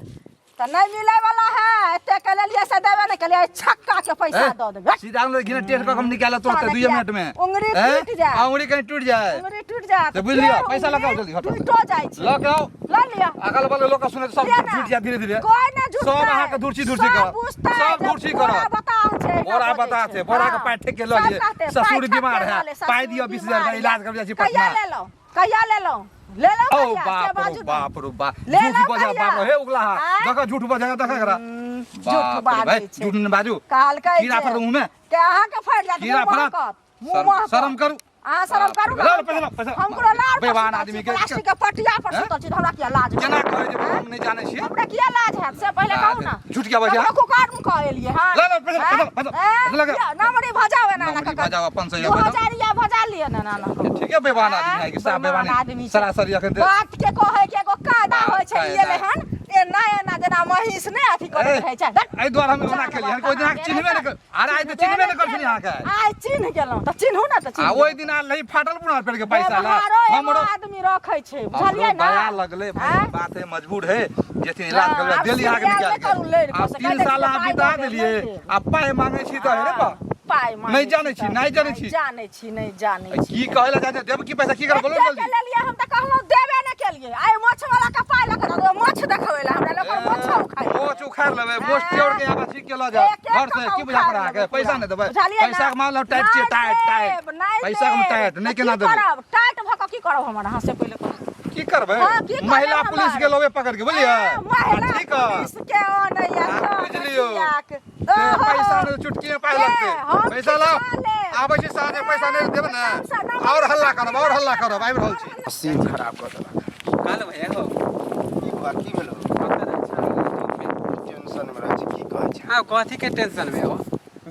तऽ नहि मिलै वाला है एते के लेलियै से देबे नहि केलियै छक्का के पैसा दऽ देबै सीधा हम घिने टेस्ट कऽ हम निकाले तुरंत साला 2 किया? मिनट में उंगली हैं? टूटि जाए। आ, उंगली कहीं टूट जाए उंगली टूटि जायत तऽ बुझि लिअ, के पैसा लगाउ उंगली जल्दी, हटो। टूटियो जाइ छै लऽ के आउ लऽ लिअ अगल बगल लोक सुने सब लिअ ना। झूठ जाए धीरे धीरे कोई ना झूठतै। सब अहाँके धुरछी धुरछी सब करत। बुझतै सब जे धुरछी बोरा करत। बताह छै, एना बोरा बजै बता छै बोरा के हाँ। पाइ ठेक के लऽ सब लिए कहतै, ससुर पाइ ठक बीमार के है लऽ ले, पाइ ससुर दिअ 20,000 बीमार का इलाज करबै जाइ छी कहिया पटना लेलहुँ कहिया लेलहुँ लेलहुँ ओ कहिया से बाप रो बाजू ने। बाप रो बाप ले झूठ लो बजा कहिया? बाप रो हे उगला हा आँय? देखा झूठ बजा देखा एकरा झूठ बाप रे बाजै भाई छै। झूठ ने बाजू कहलकै कीड़ा जे फड़त मुँह में के अहाँके फाड़ि जायत कीड़ा मुँह फड़त महकत, मुँह शर्म महकत। शर्म करू अहाँ शरम करू बाप रे, लऽ पैसा, पैसा। हम कोनो लार पर बेईमान सुतल आदमी छी, के- प्लास्टिक के पटिया पर हैं? सुतल छी तऽ हमरा किया लाज केना हैत? कहै जे हम नहि जानै छियै हमरा किया लाज हैत से पहिले कहू ना झूठ किया बजै ककरो कुकार मुँह कऽ एलियै हँ लऽ, लऽ, पैसा, हैं? पैसा, पैसा। हैं? लऽ, लऽ। लिअ, नमरी भजाउ एना एना नमरी कऽ कऽ। भजाउ, अपन सही दू भजाउ। हजार या भजा लिअ ने एना एना कऽ। ठीक है बेईमान आदमी है कि साफ बेईमान बेईमान आदमी छै। सरासरी अखन दे- बात के कहै के एगो कायदा होइ छै ई कायदा। एलै हन एना एना जेना महींस नहि अथी करैत रहै छै एहि दुआरे हम ओना केलियै हन, ओहि दिन अहाँके चिन्हबे नहि कर अरे आइ तऽ चिन्हबे नहि करै छलियै अहाँके आइ चिन्ह गेलहुँ तऽ चिन्हू ने तऽ आ चिन्ह ओहि दिन आयल रही फाटल पुरान पेड़ के पैसा ला व्यवहारो एगो हमरो आदमी रखै छै हमरो बुझलियै ने दया लगलै भाई आँय? बात है मजबूर है जेथिन इलाज हँ, करबै आब देली अहाँके सीरियल निकाल नहि करू, के लड़ि कऽ आ से 3 कहि दै साल छियै, अहाँ पाइ बिता दऽ देब, देलियै नहि देब। आ पाइ मांगै छी तऽ हे रे बा पाइ मांगै नहि जानै छी, तऽ। नहि जानै छी। जानै छी नहि जानै छी की कहै लए चाहै देब की पैसा की करब बोलू एते जल्दी के लेलियै हम तऽ कहलहुँ देबे नहि केलियै आइ माछ वाला के पाइ लऽ कऽ दऽ देबै, माछ देखबै लए हमरा लोक माछो उखाड़ि लेबै। मोछ उखाड़ लेबै मोछ टेउर के आबा छी के लऽ जाउ एक एक घर से टका की बुझा उखाड़ि पड़ा अहाँके लेबै पैसा पूरा। नहि देबै बुझलियै ना? पैसा के मामला टाइट छियै नहि टाइट टाइट देब, नहि पैसा के देब। टाइट नहि तऽ केना की देबै करब टाइट भऽ कऽ की करब हमर अहाँ से पहिले कहू की करबै हाँ, की करबै महिला हमर? पुलिस के लबे पकड़ के बुझलियै ए, महिला ठीक है पुलिस के अनैया हाँ, बुझि लियौ। कियाक? से ओहो। पैसा नहि चुटकी में पाइ ए, लगतै हम पैसा लाउ खिचवा लेब। आबै छी साँझ में पैसा नहि देब ने पैसा नहि और हल्ला करब और हल्ला करब आबि रहल छी सीन खराब कऽ देलक काल भैया हो की बा की भेलो टेंशन में रहै छी की कहै छै हाँ कथी के टेंशन में हो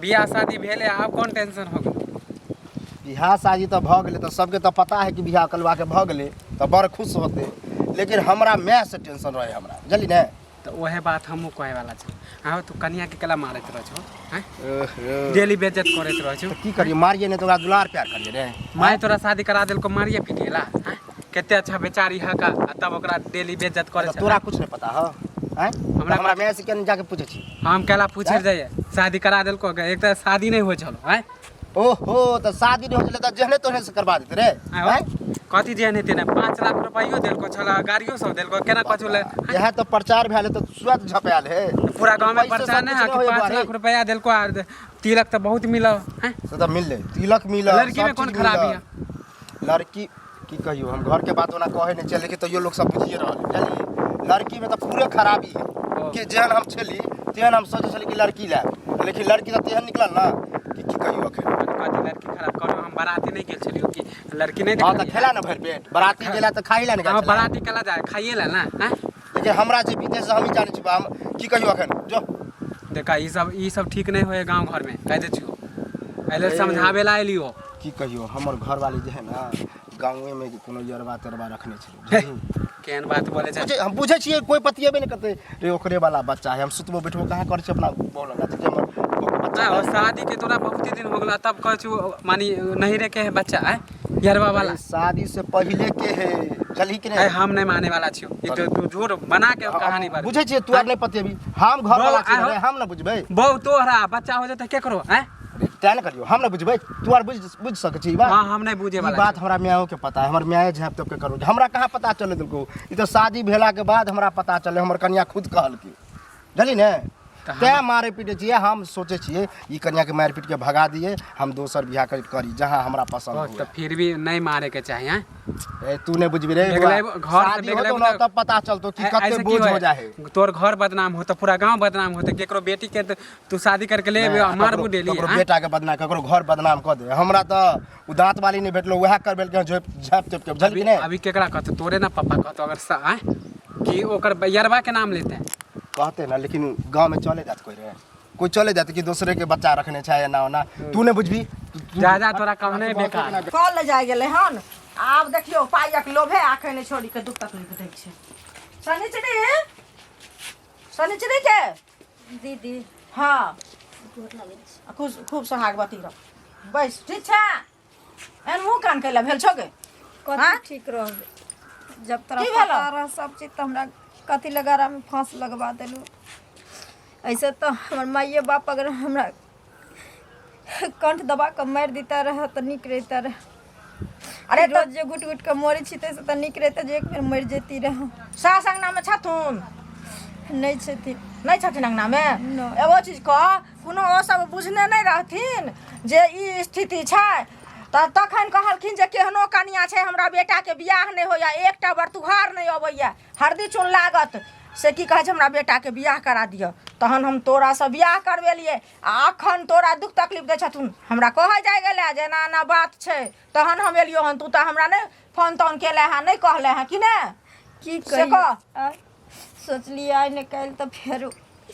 बियाह शादी भेले आब कौन टेंशन हो गेल बियाह शादी तऽ भऽ गेलै तऽ सबके तऽ पता है कि बियाह कलवा के भऽ गेलै तऽ बड़ खुश होतै लेकिन हमरा माय से टेंशन रहे हमरा बुझली ने तऽ ओहे बात हमहूँ कहे वाला छी हाँ तू कनिया के केला मारैत रह छो हैं डेली बेइज्जत करैत रह छो की करिए मारिए नहीं तो ओकरा दुलार प्यार करिए रे माय तोरा शादी करा देलको मारिए पीटिएला हैं कते अच्छा बेचारी हका आ तब ओकरा डेली बेइज्जत करे तऽ छै तोरा कुछ नहीं पता हो हैं हमरा हमरा माय से केना जाके पूछै छी हम केला पूछे जाइए शादी करा देलको एक तऽ शादी नहीं होइ छलो हैं ओहो तऽ शादी नहि होइ छलै तऽ जेहने तोहने से करबा देते रे आँय हो? हैं? कथी जेहन हेतै ने 5 लाख रुपैयो देलको छल गाड़ियो सब देलको केना कछु ले इएह तऽ प्रचार भेल है तऽ तुरंत झपायल है पूरा गाँव में पैसे प्रचार सब नहीं कुछ है कि होय 5 बुआ रे। लाख रुपया देलको आर तिलक तऽ बहुत मिलल हैं से तऽ मिललै तिलक मिलल लड़की में सब कोन चीज खराबी मिलल। लड़की की कहियौ हम घर के बात ओना कहै नहि छियै लेकिन तैयो लोक सब बुझिए रहल है बुझलियै लड़की में तऽ पूरे खराबी है ओ। कि जेहन हम छली तेहन हम सोचै छली कि लड़की लायब लेकिन लड़की तऽ तेहन निकलल ने कि की कहियौ अखन कथी लड़की खराब करू हम बाराती नहीं गेल छलियो कि लड़की नहीं हाँ तऽ देखलियै खेला ने भरि पेट बराती गेला तऽ खाइ ला ने गेल हाँ छलै। बाराती केला जाए खाइए ला ना हैं लेकिन हमरा जे बीते से हमही जानै छी बा, हम की कहियौ अखन जो देखा ई सब ठीक नहीं होए गांव घर में कह दे छियो एले समझावे ला एलियो की कहियौ हमर घरवाली जे है ने गाँवे में कोनो यरबा तरबा रखने छलै बुझलिही? केहन बात बोले छै बुझै हम बुझै छियै कोई पतिएबे नहि करतै रे ओकरे वाला बच्चा है हम सुतबो बैठबो कहाँ करै छियै अपना बोल जे हमर बच्चा हाँ, और शादी के तोरा बहुत ही दिन हो गला तब कहै छु मानी नहीं रे के है बच्चा है यरवा वाला अरे शादी से पहिले के है चलही कि ए नहीं हम नहीं माने वाला छियो ई तो तू झूठ बना के कहानी बार बुझै छियै तू आर नहि पतिएबी हम घर वाला बौ, छियै रे, हम न बुझबै बहु तोहरा बच्चा हो जेतै के करो हैं तैं ने करियौ हम न बुझबै तू आर बुझ बुझ सकै छी ई बात हाँ हम नहीं बुझे ई वाला बात छियो। हमरा मायो के पता है हमर माय झाँप तोप के करू हमरा कहाँ पता चले देलको ई तऽ शादी भेला के बाद हमरा पता चले हमर कनिया खुद कहलकी बुझली ने तऽ तैं मारे पीटे छियै। हम सोचै छियै ई कनियाके मारि पीट के भगा दियै, हम दोसर बियाह करी जहाँ हमरा पसंद ओ, हुए। तऽ फिर भी नहीं मारे के चाहिए हैं? ए, तू नहीं बुझबी रे बेगले बउआ। घर से शादी बेगले होतो ना तब पता चलतो कि कते ऐसे की बोझ हो होए? जाए है। तोर घर बदनाम होतो, पूरा गांव बदनाम होते। केकरो बेटी के त- तू शादी करके ले नहीं, मारबू डेली ककरो हैं? बेटा के बदनाम, ककरो घर बदनाम कऽ दे। हमरा तऽ उ दांत वाली नहीं भेटलो, वएह करबेलकै झोप झाँप तोप के, बुझल कि अभी नहीं? अभी केकरा कहतो? तोरे ना पापा कहतो अगर हैं? कि ओकर यरबा के नाम लेते हैं। कहते ना, लेकिन गांव में चले जात कोई रे, कोई चले जाते कि दूसरे के बच्चा रखने छै एना ओना। तू नहीं बुझबी। जा जा, तोरा कहने बेकार। कल ले जाय गेलै हन। आब देखियौ पाइक लोभे आखै नहि छोड़ी के दुख तकलीफ दै छै। शनिचरी, शनिचरी के दीदी। हँ। गोर लगै छी। आ खूब खूब सोहागवती रह। बैस, ठीक छै? एहन मुँह कान कैला भेल छौ गे? कथी हाँ? ठीक रहबै जब तोरा की भेलौ? पता रह सब चीज तऽ हमरा कथी लए गरामे फाँस लगवा देलू? ऐसे तऽ हमर माइए बाप अगर हमरा कंठ दबा कऽ मारि दिता रहए तऽ नीक रहिता रहए। अरे तऽ रोज जे घुटि घुटि कऽ मरै छी ताहिसँ तऽ नीक रहितै जे एक बेर मरि जैती रहए। सास अङ्गनामे छथुन? नहि छथिन। नहि छथिन अङ्गनामे? नहि। एगो चीज कह, कोनो ओ सब बुझने नहि रहथिन जे ई स्थिति छै? तऽ तखन कहलखिन जे केहनो कनिया छै, हमरा बेटाके बियाह नहि होइए, एकटा बरतुहार नहि अबैए, हरदी चून लागत, से की कहै छै, हमरा बेटाके बियाह करा दिअ। तहन हम तोरासँ बियाह करबेलियै आ अखन तोरा दुख तकलीफ दै छथुन। हमरा कहै जाइ गेलै जे एना एना बात छै, तहन हम एलियो हन। तू तऽ हमरा नहि फोन तोन केले हँ, नहि कहले हँ कि ने? की से कहियै कह। आँय? सोचलियै आइ ने काल्हि तऽ फेरो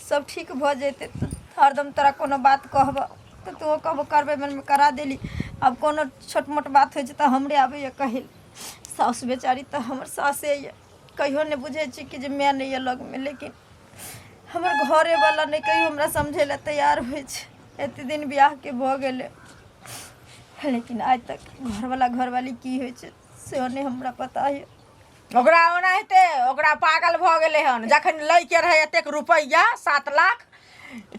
सब ठीक भऽ जेतै तऽ हरदम तोरा कोनो बात कहबऽ तऽ तू कहबो करबै, मनमे करा देली। आब कोनो छोट मोट बात होइ छै तऽ हमरे आबैए कहै लए। साउस बेचारी तऽ हमर सासे यऽ, कहियो नहि बुझै छी कि जे माय नहि यऽ लगमे, लेकिन हमर घरेवला नहि कहियो हमरा समझै लए तैयार होइ छै। एते दिन बियाहके भऽ गेलै, लेकिन आइ तक घरवला घरवाली की होइ छै सेहो नहि हमरा पता यऽ। ओकरा ओनाहिते ओकरा पागल भऽ गेलै हन। जखन लैके रहै एतेक रुपैआ, 7 लाख,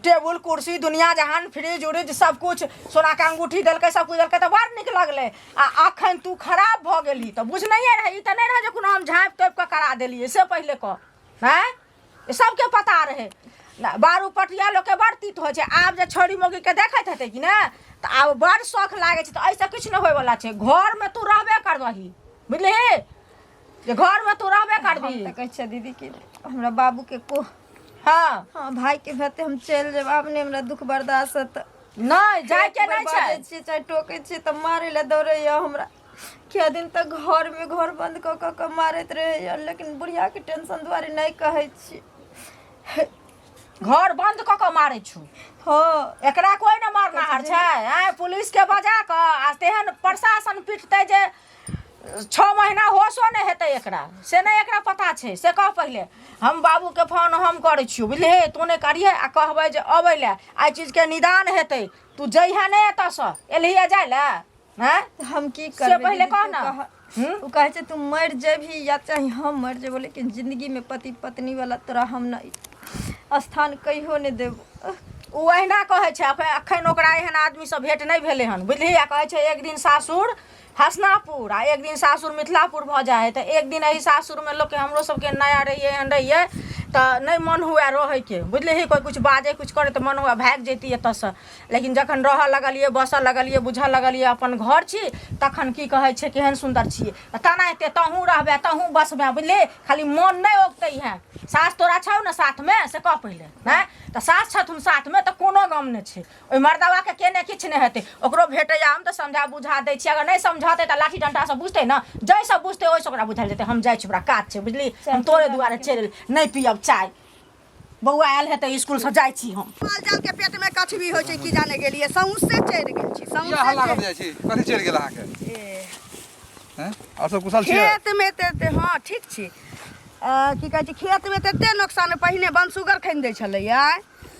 टेबुल कुर्सी दुनिया जहान फ्रिज उरिज सब कुछ, सोनाके अंगूठी देलकै, सब कुछ देलकै, तऽ बड़ नीक लगलै। आ अखन तू खराब भऽ गेलही तऽ बुझनैये रहै। ई तऽ नहि रहै जे कोनो हम झाँपि तोपि कऽ करा देलियै, से पहिले कह। आँय, ई सबके पता रहै। बारू पटिया लोकके बड़ तीत होइ छै। आब जे छौड़ी मौगीके देखैत हेतै कि ने, तऽ आब बड़ शौख लागै छै। तऽ एहिसँ किछु नहि होइवला छै। घरमे तू रहबे करबही, बुझलिही जे घरमे तू रहबे हम करबही। तऽ कहै छियै दीदी कि हमरा बाबूके को हँ हँ भाइके भेते हम चलि जायब, आब नहि हमरा दुख बर्दाश्त हेतै। नहि जायके एक बेर नहि छै। बाजै छियै चाहे टोकै छियै तऽ मारै लए दौड़ैया हमरा। कए दिन तक घरमे घर बन्द कऽ कऽ कऽ मारैत रहैया, लेकिन बुढ़ियाके टेंशन दुआरे नहि कहै छी। घर बंद कऽ कऽ मारै छौ? हँ। एकरा कोइ ने मारनाहर छै? आँय, पुलिसके बजा कऽ आ तेहन प्रशासन पिटतै जे 6 महीना होशो नहि हेतै एकरा। से नहि एकरा पता छै, से कह पहिले। हम बाबूके फोन हम करै छियौ, बुझलिही? तू नहि करिहे आ कहबै जे अबै लए, एहि चीजके निदान हेतै। तू जइहे नहि एतऽसँ। एलही जाय लए? आँय, हम की से करबै पहिले दीदी, कह तू ने। कह। हूँ? ओ कहै छै तू मरि जेबही या चाहे हम मरि जेबो, लेकिन जिंदगीमे पति पत्नी वाला तोरा हम नहि स्थान कहियो नहि देबो। ओ अहिना कहै छै। अखन ओकरा एहन आदमीसँ भेँट नहि भेलै हन, बुझलिही? आ कहै छै एक दिन सासुर हसनापुर आ एक दिन सासुर मिथिलापुर भऽ जाइ हइ। तऽ एक दिन एहि सासुरमे लोकके, हमरो सबके नया रहियै, एहन रहियै तऽ नहि मन हुए रहैके, बुझलिही? कोइ किछु बाजै, किछु करै तऽ मन हुए भागि जैती एतऽसँ। लेकिन जखन रहऽ लगलियै, बसऽ लगलियै, बुझऽ लगलियै अपन घर छी, तखन की कहै छै, केहन सुन्दर छियै। तऽ तेनाहिते तहूँ रहबे, तहूँ बसबे, बुझलिही? खाली मन नहि औगतै है। सास तोरा छौ ने साथमे, से कह पहिले। नहि तऽ सास छथुन साथमे तऽ कोनो गम नहि छै। ओहि मर्दबाके केने किछु नहि हेतै। ओकरो भेटैए, हम तऽ समझा बुझा दै छियै। अगर नहि समझतै तऽ लाठी डण्टासँ बुझतै ने, जाहिसँ बुझतै ओहिसँ ओकरा बुझायल जेतै। हम जाइ छी, हमरा काज छै, बुझली? हम तोरे दुआरे चलि एली। नहि पियब चाय, बौआ आयल हेतै स्कूलसँ, जाइ छी हम। माल जाल के पेट में कछबी होइ छै की जाने गेलियै, सौंसे चढ़ि गेल छी। किया हल्ला सौंसे कर जाइ छी? कथी चढ़ि गेल अहाँके? हैं? आओर सब कुशल छियै? खेत में ते हँ, ठीक छी। की कहै छै, खेत में तते नोकसान। पहिने बनसुगर खनि दै छलैया,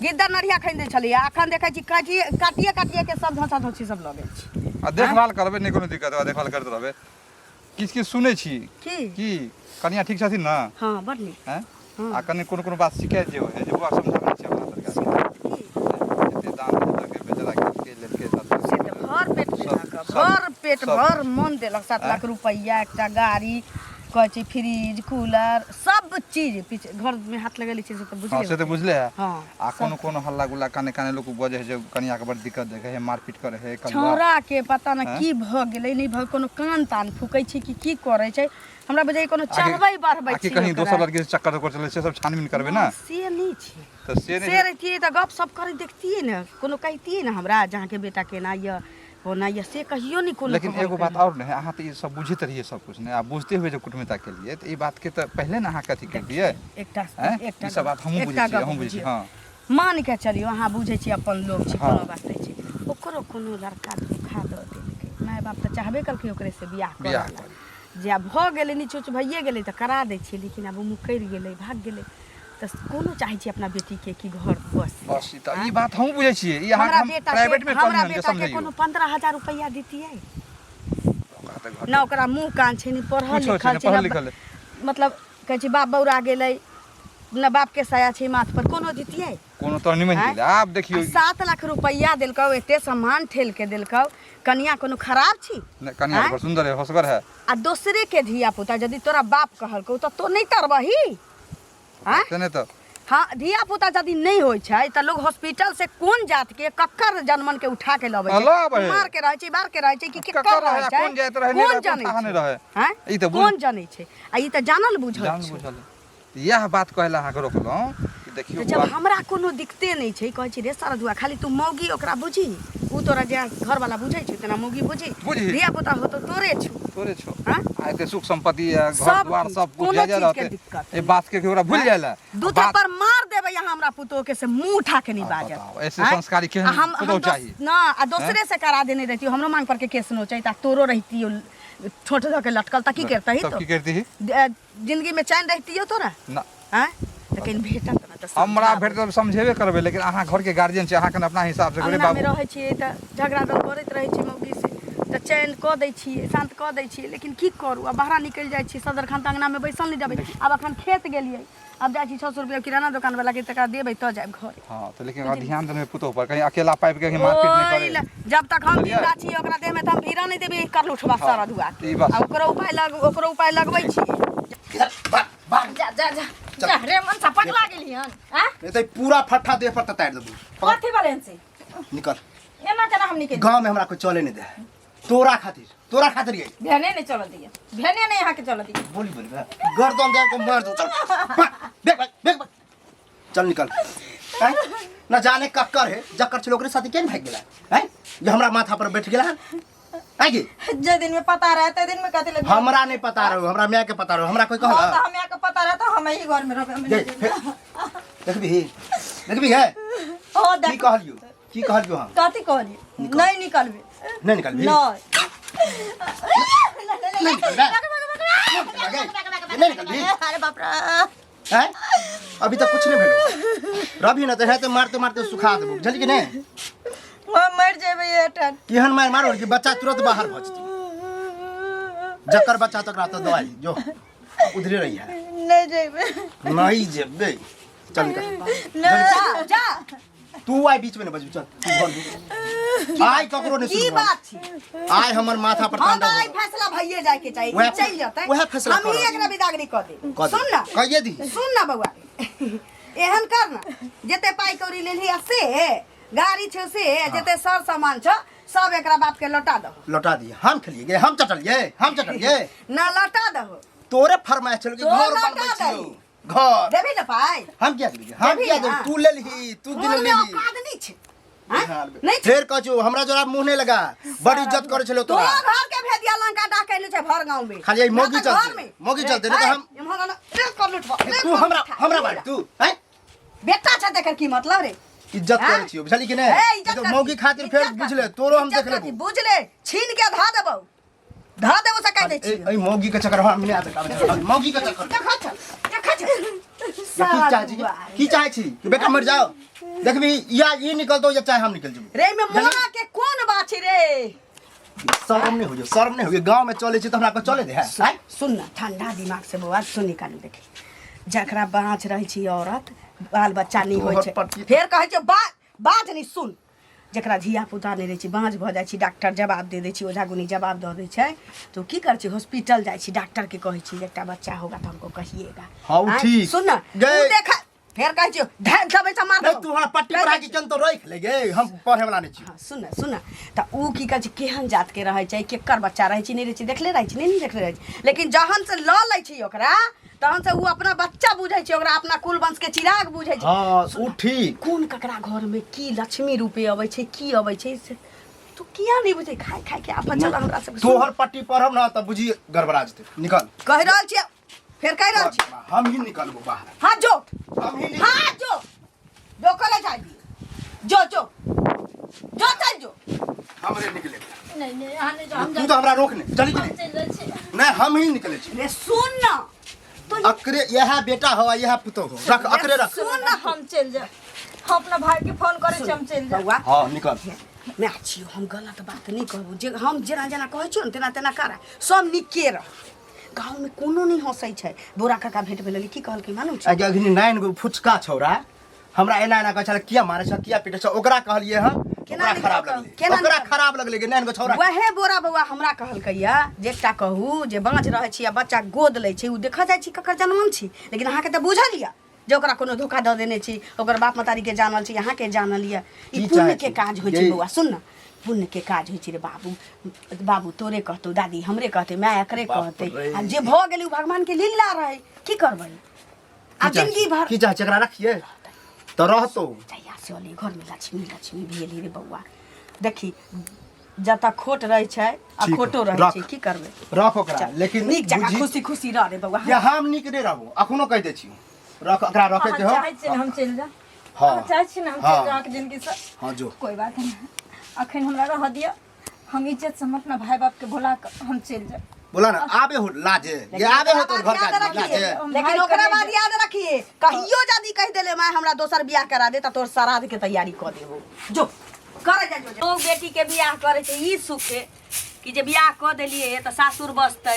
गिद्दर नढ़िया खनि दै छलैया, अखन देखै छी काटिए काटिए काटिए के सब धोसा धोसी सब लऽ गेल छी। आ देखभाल करबै, नहि कोनो दिक्कत, ओकरा देखभाल करैत रहबै। किछु किछु सुनै छी। की? की कनिया ठीक छथिन ने? हँ, बड़ नीक। हैं? आ कनि कोनो कोनो बात शिकायत जे होइ है जे बौआ समझाबै छै अपना सरकार की? एते दान देलकै बेचारा के लेलकै 7 लाख। से तऽ भर पेट लेलक। सब- भर पेट सब- भर मन देलक। 7 लाख आँय? रुपैआ, एकटा गाड़ी, कहै छी फ्रिज कूलर सब चीज पीछे घर में हाथ लगेले छी से तऽ हाँ बुझले से तऽ होतै। बुझले है। हाँ आ कोनो कोनो हल्ला गुल्ला काने काने लोक बजै है जे कनिया के बड़ दिक्कत देखे है, मारपीट करे है कलुआ। छौड़ा के पता न की भऽ गेलै, नहि भऽ कोनो कान तान फूकै छै कि की करै छै, हमरा बुझाइ कोनो चढ़बै बढ़बै आखिर छै कहीं ओकरा। दोसर लड़की से चक्कर उक्कर चलै से सब छानबीन करबै ना। से नहि छै। तऽ से नहि से रहितियै तऽ गप सप करै देखतियै ने, कोनो कहितियै ने हमरा जे अहाँके बेटा केना यऽ होना यऽ, से कहियो नहि कोनो लेकिन एगो कहलकै। बात और ने, अहाँ तऽ ई सब बुझैत रहियै सब कुछ ने, आ बुझते हुए जे कुटुम्बिता केलियै तऽ ई बात के तऽ पहिले ने अहाँ कथी केलियै। एकटा आँय? एकटा ई सब बात हमहूँ एकटा बुझै छियै, गप हमहूँ बुझै छियै, बुझियौ। हँ। मान के चलियौ अहाँ बुझै छियै अपन लोक छी, हँ। कोनो बात नहि छै, ओकरो कोनो लड़का धोखा दऽ देलकै, माय बाप तऽ चाहबे केलकै ओकरे से बियाह बियाह करऽ लए, जे आब भऽ गेलै नीच भइए गेलै तऽ करा दै छियै, लेकिन आब ओ मुकरि गेलै भाग गेलै तऽ कोनो चाहै छी अपना बेटीके कि घर बस। बस ई तऽ ई बात हमहूँ बुझै छियै, ई अहाँके हमरा हम बेटा प्राइवेट मे हमरा कहलियै हन जे बेटा के समझैयौ। कोनो 15,000 रुपैआ दितियै ओकरा तऽ घर ना, ओकरा मुँह कान छै नहि पढ़ल कुछो छै लिखल नहि छै पढ़ल ना, लिखल। मतलब कहै छै बाप बौरा गेलै न, बापके साया छै माथ पर, कोनो दितियै कोनो तरह निमहि आँय? गेलै। आब देखियौ आ 7 लाख रुपैआ देलकौ, एते सामान ठेल के देलकौ, कनिया कोनो खराब छी? नहि, कनिया आँय? बड़ सुन्दर है, होशगर है। आ दोसरे के धिया पुता यदि तोरा बाप कहलकौ तऽ तो नहि तरबही? आँय? से नहि तऽ हाँ, धिया पुता यदि नहि होइ छै तऽ लोग हॉस्पिटल से कोन जात के कक्कर जनमन के उठा के लबै हँ, छै, लऽ आबै है। कुमार के रहै छै, बार के रहै छै कि कक्कर केकर रहै, रहै छै, कोन जाति रहै, नहि कोन रहै, कोन जनै थाहा नहि छै? रहै। आँय? ई तऽ कोन जनै छै? आ ई तऽ जानल बुझल जान छै। बुझल इएह बात कहै लए अहाँके रोकलहुँ कि देखियौ तऽ जब बौआ, हमरा कोनो दिक्कते नहि छै, कहै छी रे सरधुआ, खाली तू मौगी ओकरा बुझी, उ तोरा जे घरवाला बुझै छौ तेना मौगी बुझी, बुझही। धिया पुता होतौ तोरे छौ। तोरे छौ। हाँ? आ एते सुख संपत्ति है, घर सब द्वार किछु, सब कुछ कोनो जे जे चीजके रहतै दिक्कत ए बात के ओकरा भूल जाय लए। दू थप्पड़ मार देबै अहाँ हमरा पुतोह के से मुंह उठा के नहीं आ, बाजत। बताउ, ऐसे आँय? संस्कारी केहन आ हम पुतोह हम चाही? ना, आ दोसरे से करा देने रहती हमरो मांग पर के केस नोचैत आ तोरो रहती ठोठ धऽ के लटकल तऽ की करतही तब तो की करती? जिंदगी में चैन रहती तोरा? ना। आँय? तऽ कहीं भेटत ना तऽ हमरा समझाबू। भेट तऽ समझेबे करबै, लेकिन अहाँ घरके गार्जियन छी, अहाँ कने अपना हिसाबसँ करू अङ्गनामे बाबू। रहै छियै तऽ झगड़ा दल करैत रहै छियै मौगी से, तऽ चैन कऽ दै छियै, शान्त कऽ दै छियै, लेकिन की करू, आब बाहरा निकलि जाइ छियै सदर खान तऽ अङ्गनामे बैसल नहि देबै। आब एखन खेत गेलियै, आब जाइ छी 600 रुपया किराना दोकान वाला के तकरा देबै तऽ जायब घरे। हाँ तऽ लेकिन ओकरा ध्यान देबै पुतोह पर, कहीं अकेला पाबि के कहीं मारपीट नहि ओहि करे। जब तक हम बुझलियै? जिंदा छी ओकरा देहमे तऽ हम भीड़ा नहि देबै कर उठबा हाँ, सरधुआ ई बात आ ओकरो उपाय लग ओकरो उपाय लगबै छियै। भाग, भाग। जा जा जा जा रे मनसा, पगला गेलियन आ? नहीं तो पूरा फट्ठा देह पर ततारि देबू। पकड़, कथी वाले से निकल। एना केना हम निकल? गांव में हमरा कोई चले नहीं दे, तोरा खातिर, तोरा खातिर यही भेने नहीं चल दिए, भेने नहीं यहाँ के चल दिए। बोली बोली बा। गर्दन दे के मार दो, चल भाग, देख भाग, देख भाग। चल निकल। हैं? न जाने कक्कर है जक्कर छल ओकरे साथे केन भाग गेला हैं, जे हमरा माथा पर बैठ गेला हैं की? जे दिन में पता रहे ते दिन में कथी लगे? हमरा नहीं पता रहो, हमरा माय के पता रहो, हमरा कोई हाँ, कहला? तो हमरा के पता रहे तो हम ही घर में रहबे, हम दे, नहीं फिर देखबी देखबी है। हो की देख। कहलियो, की कहलियो हम? कथी कहलियो? नहीं निकलबे। नहीं निकलबी? नहीं। नहीं निकलबे? नहीं निकलबी? अरे बाप रे। हैं? अभी तक कुछ नहीं भेलो, रवि न तऽ हेतै मारते मारते सुखा देबो, बुझली कि नहीं? हम मर जेबै एठन। केहन मारि मारो कि बच्चा तुरंत बाहर भऽ जेतै, जकर बच्चा तकरा तऽ दवाई जो उधरे रही है। नहीं जेबै। नहीं जेबै, चल निकल। नहीं। जा जा। तू आइ बीच में नहीं बजबी, चल तू घर जो। आइ ककरो नहीं की सुनबो। बात छी? आइ हमर माथा पर हाँ तांडव तऽ आइ हो। फैसला भइए जाय के चाही, चलि जेतै। वएह फैसला हम ही करब। एकरा बिदागरी कऽ देब। कऽ दे। सुन ना। कहिए दी। सुन ना बौआ, एहन कर ना, जते पाइ कौड़ी लेलही आ से गाड़ी छौ से जते सर सामान छौ सब एकरा बाप के लौटा दहो। लौटा दिए, हम खेलिए गे, हम चटलिए, हम चटलिए। ना लौटा दहो। तोरे फरमाइश छल कि तो घर लौटा बनबै छियौ। दही। घर देबही ने पाइ? हम किया देबै? हम देबही किया ना? देबै? तू लेलही, तू दिन घरमे लेलही। औकात नहि छै। हाँ? बिहार में। नहीं छै। फेर कहै छियौ, हमरा जोड़ा मुंह नहीं लगा, बड़ इज्जत करै छलौ तोरा तोरा। घर के भेदिया लंका डाक कैले छै भर गांव में। खाली एहि मौगी ना तऽ चलते, घर में। मौगी चलते, नहीं तऽ हम- एम्हर आना, रे कर लुटबा, रे तू कर हमरा लुटबा। हमरा बारे तू हैं बेटा छै तकर की मतलब रे? इज्जत हाँ? करै छियौ, बुझली कि नहीं? ए, इज्जत तो कथी? मौगी खातिर फेर इज्जत कथी? बुझले तोरो हम इज्जत देख कथी? लेबो। बुझले छीन के धा देबौ, धा देबौ से कहि दै ए छी। ए मौगी के चक्कर हम नहीं आते, मौगी के चक्कर। देखा छ, देखा छ। ये की चाहै छी? की चाहै छी कि बेटा मर जाओ? देखबी या ई निकलतो या चाहे हम निकल जेबो। रे में मोरा के कोन बात छै रे? शर्म नहीं होइए, शर्म नहीं होइए। गांव में चले छी त हमरा को चले दे है। सुन, सुन ना, ठंडा दिमाग से बौआ सुन निकालू। देखे जकरा बाँच रहै छी औरत, बाल बच्चा नहीं होइ छै, तोहर पति- फेर कहै छै बा बाज नहीं। सुन, जकरा धिया पुता नहि रहै छै, बाँझ भऽ जाइ छै, डॉक्टर जवाब दे दै छै, ओझा गुनी जवाब दऽ दै छै, तऽ ओ की करै छै? हॉस्पिटल जाइ छै, डॉक्टरके कहै छै जे एकटा बच्चा होगा तऽ हमको कहिएगा। हाँ, उ आँय, ठीक। सुन ने, गै। उ देख, फेर कहै छियौ, धैन देबै तऽ मार नहीं देबौ। तू हमरा पट्टी पढ़ा के चल तो रख ले गे, हम पढ़े वाला नहीं छी। हाँ, सुन ने, सुन ने, तऽ उ की कहै छै, केहन जातके रहै छै, केकर बच्चा रहै छै, नहि रहै छै, देखले रहै छै, नहि ने देखले रहै छै, लेकिन जहन से लऽ लै छै ओकरा, तहन से उ अपना बच्चा बुझै छै, ओकरा अपना कुल वंश के चिराग बुझै छै। हाँ उ ठीक। कोन ककरा घर में की लक्ष्मी रूपे अबै छै, की अबै छै से तू किया नहीं बुझै? खाय खाय के आफत चल हमरा सब। तोहर पट्टी पढ़ब ना त बुझी गड़बड़ा जेतै, निकल। कहि रहल छियै, फेर कहि रहल छियै। हम ही निकलबो बाहर। हाँ जो। हम ही निकलबो। हाँ जो, जो करे जाय दी, जो जो जो चल जो। हमरे निकले। नहीं नहीं, अहाँ नहीं जाओ, हम तू तो हमरा रोक नहीं, चली हम चली। चलि जाइ छी। नहीं हम ही निकले छी। रे सुन ना तो अकरे यह बेटा हो यह पुतो हो, रख अकरे रख। सुन ना, हम चलि जायब, हम अपना भाई के फोन करै छी, हम चलि जायब। बौआ। हाँ निकल। मैं छियौ, हम गलत बात नहीं कहबो, जे हम जेना जेना कहै छियौ ने तेना तेना कर, सब नीके रह। गाँवमे कोनो नहि हँसै छै। बोरा काका भेट भेलै, की कहलकै मालूम छै? आगे अखनी नाइन गो फुचका छौरा हमरा एना एना कहै छलै, किया मारै छ, किया पीटै छ, ओकरा कहलियै हन, केना ओकरा निकलल? खराब लगलै। केना ओकरा निकलल? खराब लगलै कि नाइन गो छौरा। वएह बोरा बौआ हमरा कहलकै या जे एकटा कहू जे बाँझ रहै छी आ बच्चा गोद लै छै, ओ देखऽ जाइ छी ककर जनमन छी, लेकिन अहाँके तऽ बुझल यऽ जे ओकरा कोनो धोखा दऽ देने छी, ओकर बाप महतारीके जानल छी, अहाँके जानल यऽ। ई की पुण्य चाहै के छी? काज होइ छै। ये- बौआ सुन ने, पुण्य के काज होइ छै रे बाबू, बाबू तोरे कहतौ, दादी हमरे कहतै, माय एकरे बाप कहतै। रे। आ जे भऽ गेलै ओ भगवान के लीला रहै, की करबै आ की चाहै जिंदगी छी? भर की चाहै छी? एकरा रखिए तऽ रहतौ। जहिया से अलै घरमे लक्ष्मी लक्ष्मी भेली रे बौआ। देखी जतऽ खोट रहै छै आ ठीक खोटो हौ, रहै रख। छै, की करबै? रख ओकरा, चल, लेकिन नीक जकाँ बुझी खुशी खुशी रह रे बौआ। जे हम नीक नहि रहबो, अखनो कहि दै छी, रख ओकरा, रखे के अहाँ हो। चाहै छी ने हम चलि जाउ? हाँ। अहाँ चाहै छी ने हम हाँ। चलि जाउ अहाँके जिनगीसँ? हाँ जो। कोइ बात नहि, अखन हमरा रहऽ दिअ, हम इज्जत से हम अपना भाई बाप के भुला कऽ हम चलि जायब। बोला ना आबे हो लाजे, ये आबे हो तोर घर के याद आदमी रखिए। लाजे। लेकिन ओकरा बाद याद रखिए, कहियो जदी कहि देले माय हमरा दोसर बियाह करा दे, त तोर श्राद्ध के तैयारी कऽ देबो। जो करे जा, जो जो। बेटी के बियाह करे छै ई सुखे कि जे बियाह कऽ देलिए तऽ सासुर बसतै,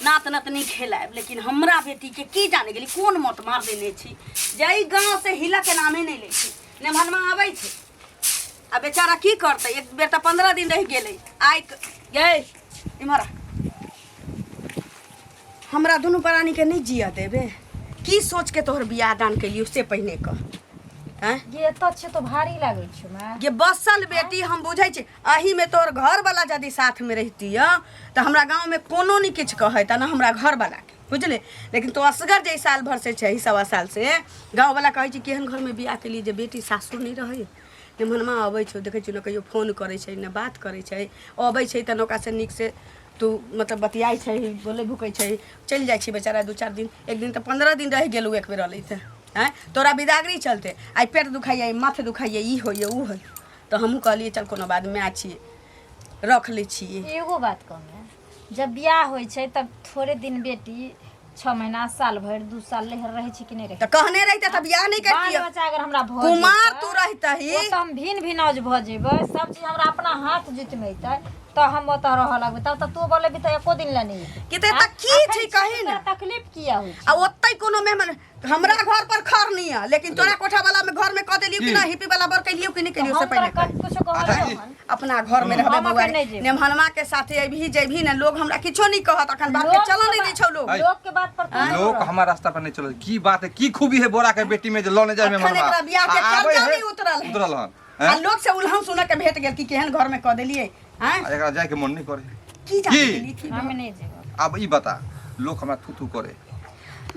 नात नतनी खेलायब, लेकिन हमरा बेटी के की जाने गेली कोन मत मार देने छी जे एहि गाँव से हिलऽ के नामे नहि लै छै। नेमहनमा आबै छै आ बेचारा की करतै? एक बेर तऽ 15 दिन रहि गेलै। आइ गै इम्हर आ। हमरा दुनू प्राणीके नहि जियऽ देबे? की सोच के तोहर बियाह दान केलियौ से पहिने कह। आँय गे, एतऽ छियै तऽ भारी लागै छौ माय। गे बसल बेटी, हम बुझै छी एहिमे तोहर घरवला यदि साथमे रहिती तऽ हमरा गाँवमे कोनो नहि किछु कहैत आ ने हमरा घरवलाके, बुझले? लेकिन तो असगर जे साल भर से छै, सवा साल से गाँववला कहै छै केहन घरमे बियाह केलियै जे बेटी सासुर नहि रहै। नेमहनमा अबै छौ, देखै छियौ ने कहियो फोन करै छै ने बात करै छै। अबै छै तऽ ओकरासँ नीकसँ तू मतलब बतियाइ छै, बोलै भुकै छै, चलि जाइ छै बेचारा 2-4 दिन। एक दिन तऽ 15 दिन रहि गेलौ, एक बेर अलै तऽ आँय तोरा बिदागरी चलते आइ पेट दुखाइए, माथ दुखाइए, ई होइए उ होइए, तऽ हमहूँ कहलियै चल कोनो बात, माय छियै, रख लै छियै। एगो बात कहमे, जब बियाह होइ छै तब थोड़े दिन बेटी 6 महीना साल भरि 2 साल लेहर रहै छै कि नहि रहै? तऽ कहने रहिते तऽ बियाह नहि बाल करतियै। बच्चा अगर हमरा भऽ कुमार जेतै, तू रहितही ओ तऽ हम भिन भिनाउज भऽ जेबै, सब चीज हमरा अपना हाथ जुतिमे अयतै तऽ हम ओतऽ रहऽ लगबै, तब तऽ तू बोलेबी तऽ एको दिन लए नहि एबै। कि तऽ एतऽ की अखन छै कही ने? तोरा तकलीफ किया होइ छै? आ ओतै कोनो मेहमान हमरा घर पर खर नहीं है, लेकिन तोरा कोठा वाला में घर में कह देलियो कि ना, हिप्पी वाला बर कैलियो कि नहीं कैलियो से हम तोरा पहले कह। कुछो कहलियौ हन? अपना घर में रहबे हम बौआ। अखन नहि जेबै। नेमहनमा के साथे अबही जेबही ने, लोग हमरा किछो नहीं कहत, अखन बात के लोक चलऽ के नहीं दै छौ लोग। लोक के बात पर तू नहीं लोग रह। हमारा रास्ता पर नहीं चलल। की बात है, की खूबी है बोरा के बेटी में जो लौने जाए में अखन मनवा? एकरा बियाह के आ आबै चर्चा है, नहीं उतरल है। उतरल हन आ हैं? लोग से उल्हन सुन के भेट गेल कि केहन घर में कह देलिए हैं? आ एकरा जाए के मन नहीं करे। की जाने की? गेली की हम नहीं जेबै। अब ई बता, लोग हमरा थू थू करे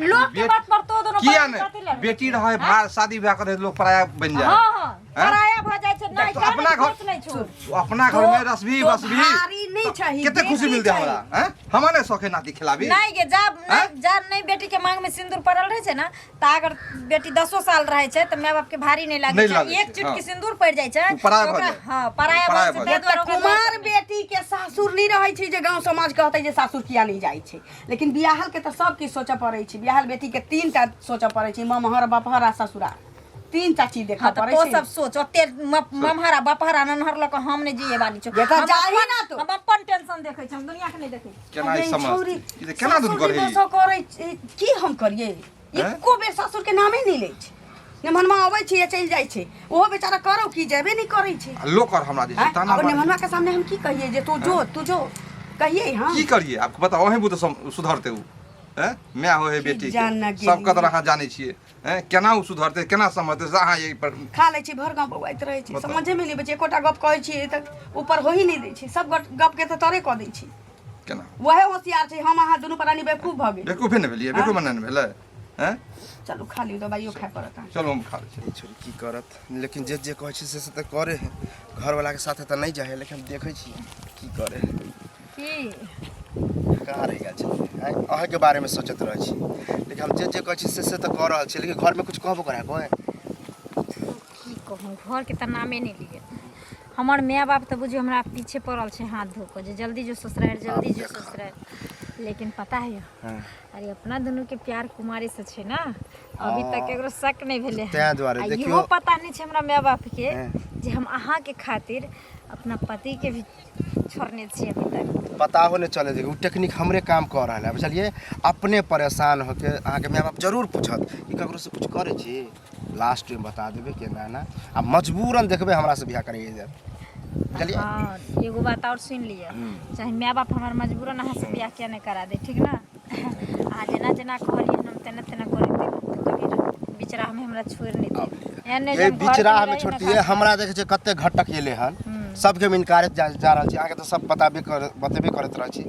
लोग के बात पर तो दोनों किया बात ने कथी लड़ै? बेटी रहे भार शादी ब्याह करे लोग पराया बन जाए। हाँ हाँ हैं? पराया भऽ जाइ छै। नहीं तो कर अपना घर सोच नहीं छो। तो अपना घर में रसभी तो बसभी भारी नहीं चाही, कितने खुशी बेटी मिलते चाही। हमरा हैं? हमरा नहीं शौक है नाती खिलाबी। नहीं गे, जा हैं? नहीं जा, नहीं बेटी के मांग में सिंदूर पड़ल रहे छै ना, तऽ अगर बेटी 10 साल रहे छै तऽ माय बाप के भारी नहीं लागे नहीं छै। लागै एक छै, चुटकी हाँ। सिंदूर पड़ जाइ छै ओ पराया तऽ भऽ ओकरा जाइ। हाँ पराया पराया भऽ भऽ जाइ छै, जाइ। ताहि दुआरे ओकरा कुमार बेटी के सासुर नहीं रहै छै जे गांव समाज कहतै जे सासुर किया नहीं जाइ छै, लेकिन बियाहल के तऽ सब किछु सोचऽ पड़ै छै। बियाहल बेटी के 3टा सोचऽ पड़ै छै, ममहर बपहर आ ससुराल, 3टा चीज देखऽ हाँ, तऽ पड़ै तो छै। सब सोच ओते ममहर आ बपहर आ ननहर लऽ कऽ हम नहि जिए वाली छौ। जे तऽ हम जाही अपन- ना तू। हम अपन टेंशन देखै छी, हम दुनिया के नहि देखै छी। केना ई अरे समझ छौरी, ई तऽ केना दूर सासुर करही? दिवसो करै छै, की हम करियै? हैं? एको बेर सासुर के नामे नहि लै छै। नेमहनमा अबै छै आ चलि जाइ छै ओहो बेचारा करो की जेबे नहि करै छै आ लोक और हमरा जे छै आँय? ताना आब मारै छै। नेमहनमा के सामने हम की कहियै जे तू जो तू जो कहियै हम की करिए आब बताउ अहीं बुते सुधरते उ हैं माय हो है बेटी के जान ना सब कदर गेलियै। अहाँ जानै छियै हैं केना उ सुधरते केना समझते से अहाँ एहि पर खा लै छी भरि गाँव बौआइत रहै छै बताउ। समझेमे नहि अबै छै एकोटा गप कहै छियै तऽ ऊपर हो ही नहि दै छै सब गप के तऽ तरे कऽ दै छै केना वएह होशियार छै हम अहाँ दुनू प्राणी बेवकूफ भऽ गेल बेवकूफे ने भेलियै बेवकूफ ने भेलै हैं चलू खा लियौ दबाइयो खाय पड़त अहाँके। चलू हम खा लै छी ई छोरी की करत लेकिन जे जे कहै छै से से तऽ करे है घरवाला के साथे तऽ नहि जाइ है लेकिन हम देखै छियै की करे है की कहाँ रहि गेल छलियै आँय अहाँके बारेमे सोचैत रहै छी लेकिन हम जे जे कहै छी से से तऽ कऽ रहल छी लेकिन घरमे किछु कहबो करै कोइ की कहूँ घरके तऽ नामे नहि लिए हमर माय बाप तऽ बुझियौ हमरा पीछे पड़ल छै हाथ धो कऽ जे जल्दी जो ससुरारि जल्दी जो ससुरारि लेकिन पता है अरे अपना दुनू के प्यार कुमारी से छै ना अभी तक केकरो शक नहि भेलै हन। ताहि दुआरे आ देखियौ- इहो पता नहि छै हमरा माय बाप के हँ। जे हम अहाँके खातिर अपना पति के भी छोड़ने छियै अभी तक पता हो नहि चले देखियौ ओ टेक्निक हमरे काम कऽ रहल है बुझलियै अपने परेशान होके अहाँके माय बाप जरूर पूछत कि ककरोसँ किछु करै छी लास्टमे बता देबै कि एना एना आ मजबूरन देखबै हमरासँ बियाह करैए जायत बुझलियै हाँ एगो बात और सुनि लिअ चाहे माय बाप हमर मजबूरन अहाँ से बियाह किया नहि करा दे ठीक ना अहाँ जेना जेना कहलियै हम तेना तेना करैत कभी बिचराहमे हमरा छोड़ि नहि देब एहन नहि जे ये हम घरमे बिचराहमे रही ने छोड़तियै खास हमरा देखै छियै कते घटक एलै हन सबके हम इनकार जा जा रहल छी अहाँके तऽ सब बताबे कर बतेबे करैत रहै छी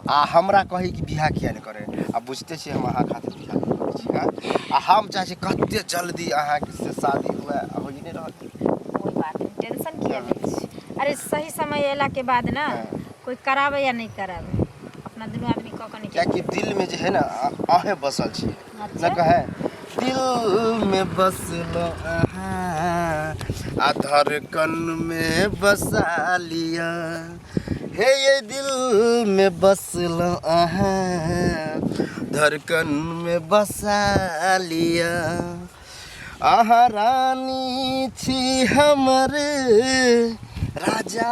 आ हमरा कही कि बियाह किया नहि करे आ बुझिते छियै हम अहाँ खातिर बियाह नहि करै छी हँ आ हम चाहै छी कते जल्दी अहाँके से शादी हुए आ होइ नहि रहल कोई बात नहीं टेंशन किया लै छी अरे सही समय अयला के बाद ना कोई करावे या नहीं करावे अपना दुनू आदमी कऽ कऽ निकल कियाकि दिलमे जे है ने अहें बसल छी अच्छा। न कहे दिल में बसल अहाँ आ धड़कन में बसा लिया हे ये दिल में बसल अहाँ धड़कन में बसा लिया अहाँ रानी छी हमर राजा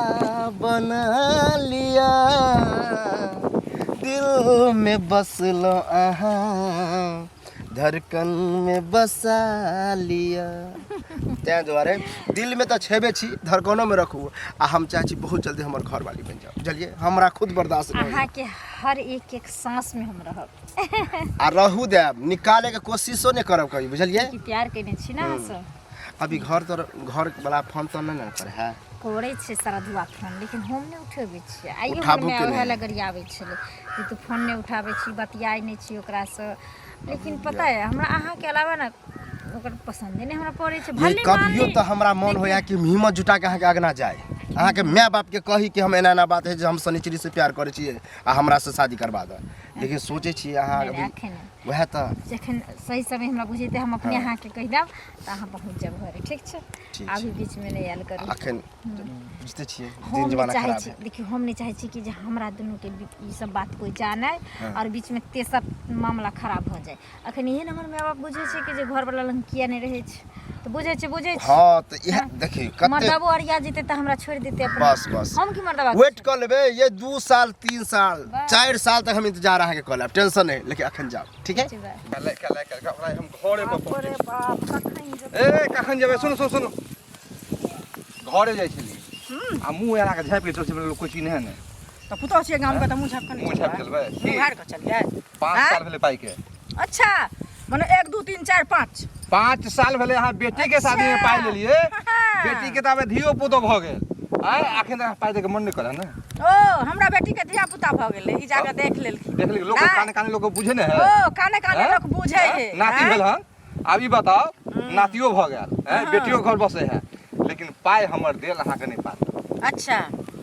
बना लिया दिल में बसल अहाँ धड़कन में बसा लिया ताहि दुआरे दिलमे तऽ छेबे छी धड़कनोमे रखू आ हम चाहै छी बहुत जल्दी हमर घरवाली बनि जाउ बुझलियै हमरा खुद बर्दाश्त नहि होइए। अहाँके हर एक एक साँसमे हम रहब आ रहू देब निकालैके कोशिशो नहि करब कभी बुझलियै कि प्यार केने छी ना अहाँ सब अभी घर तर घर वाला फोन तोन नहि ने करे है करै छै सरधुआ फोन लेकिन हम नहि उठेबै छियै आइयो हमर उठाबू माय के उएह नहि। लए गरियाबै छलै जे तू फोन नहि उठाबै छी बतियाइ नहि छी ओकरासँ लेकिन पता है हमरा अहाँके अलावा ने ओकर पसन्दे नहि हमरा पड़ै छै ये भले मान कभियो ली तऽ हमरा मन होया कि हिम्मत जुटा के अहाँके अगना जाय अहाँके माय बाप के कही कि हम एना एना बात है जे हम शनिचरी से प्यार करै छियै आ हमरा से शादी करबा दे लेकिन सोचै छियै अहाँ नहि, अभी एखन वएह तऽ जखन सही समय हमरा बुझेतै हम अपने अहाँके कहि देब तऽ अहाँ पहुँच जायब घरे ठीक छै ठीक अभी बीचमे नहि आयल करू अखन बुझिते छियै हम दिन नहि जमाना चाहै खराब छी है देखियौ हम नहि चाहै छी कि जे हमरा दुनूके ई सब बात कोइ जानै आओर बीचमे तेसर मामला खराब भऽ जाय अखन एहन हमर माय बाप बुझै छै कि जे घरवला लग किया नहि रहै छै तऽ बुझै छै बुझै छै हँ तऽ इएह देखियौ कते मर्दबो अरिया जेतै तऽ हमरा छोड़ि देतै अपने बस बस हम की मर्दबा वेट कऽ लेबै ये 2 साल 3 साल बस। 4 साल तक हम इंतजार अहाँके कऽ लेब टेंशन नहि लेकिन अखन जाउ ठीक है ले ले ले ओकरा हम घरे पर बाप रे बाप कखन जेबै? ए कखन जेबै सुनू सुनू सुनू घरे जाइ छलियै आ मुँह एना कऽ झाँपि के चल छै लोक कोइ चिन्है नहि तऽ पुतोह छियै गामके तऽ मुँह झाँपि कऽ नहि मुँह झाँपि चलबै चलबै की मुँह झाड़ि कऽ चलियै 5 आँय? साल भेलै पाइके अच्छा मने 1 2 3 4 5 5 साल भेलै अहाँ बेटीके शादीमे पाइ लेलियै हाँ। बेटीके तऽ आब धियो पुतो भऽ गेल आँय अखन तक पाइ दैके मन नहि करऽ ने ओ हमरा बेटी के धिया पुता भऽ गेलै ई जाके देख लेलखिन देख लेलियै लोक नहि। काने काने लोक बुझे नहि है ओ काने काने आँय? लोक बुझै आँय? है नाती आँय? भेल हन आब ई बताउ नातियो भऽ गेल आँय? बेटियो घर बसै है लेकिन पाइ हमर देल अहाँके नहि पाइ अच्छा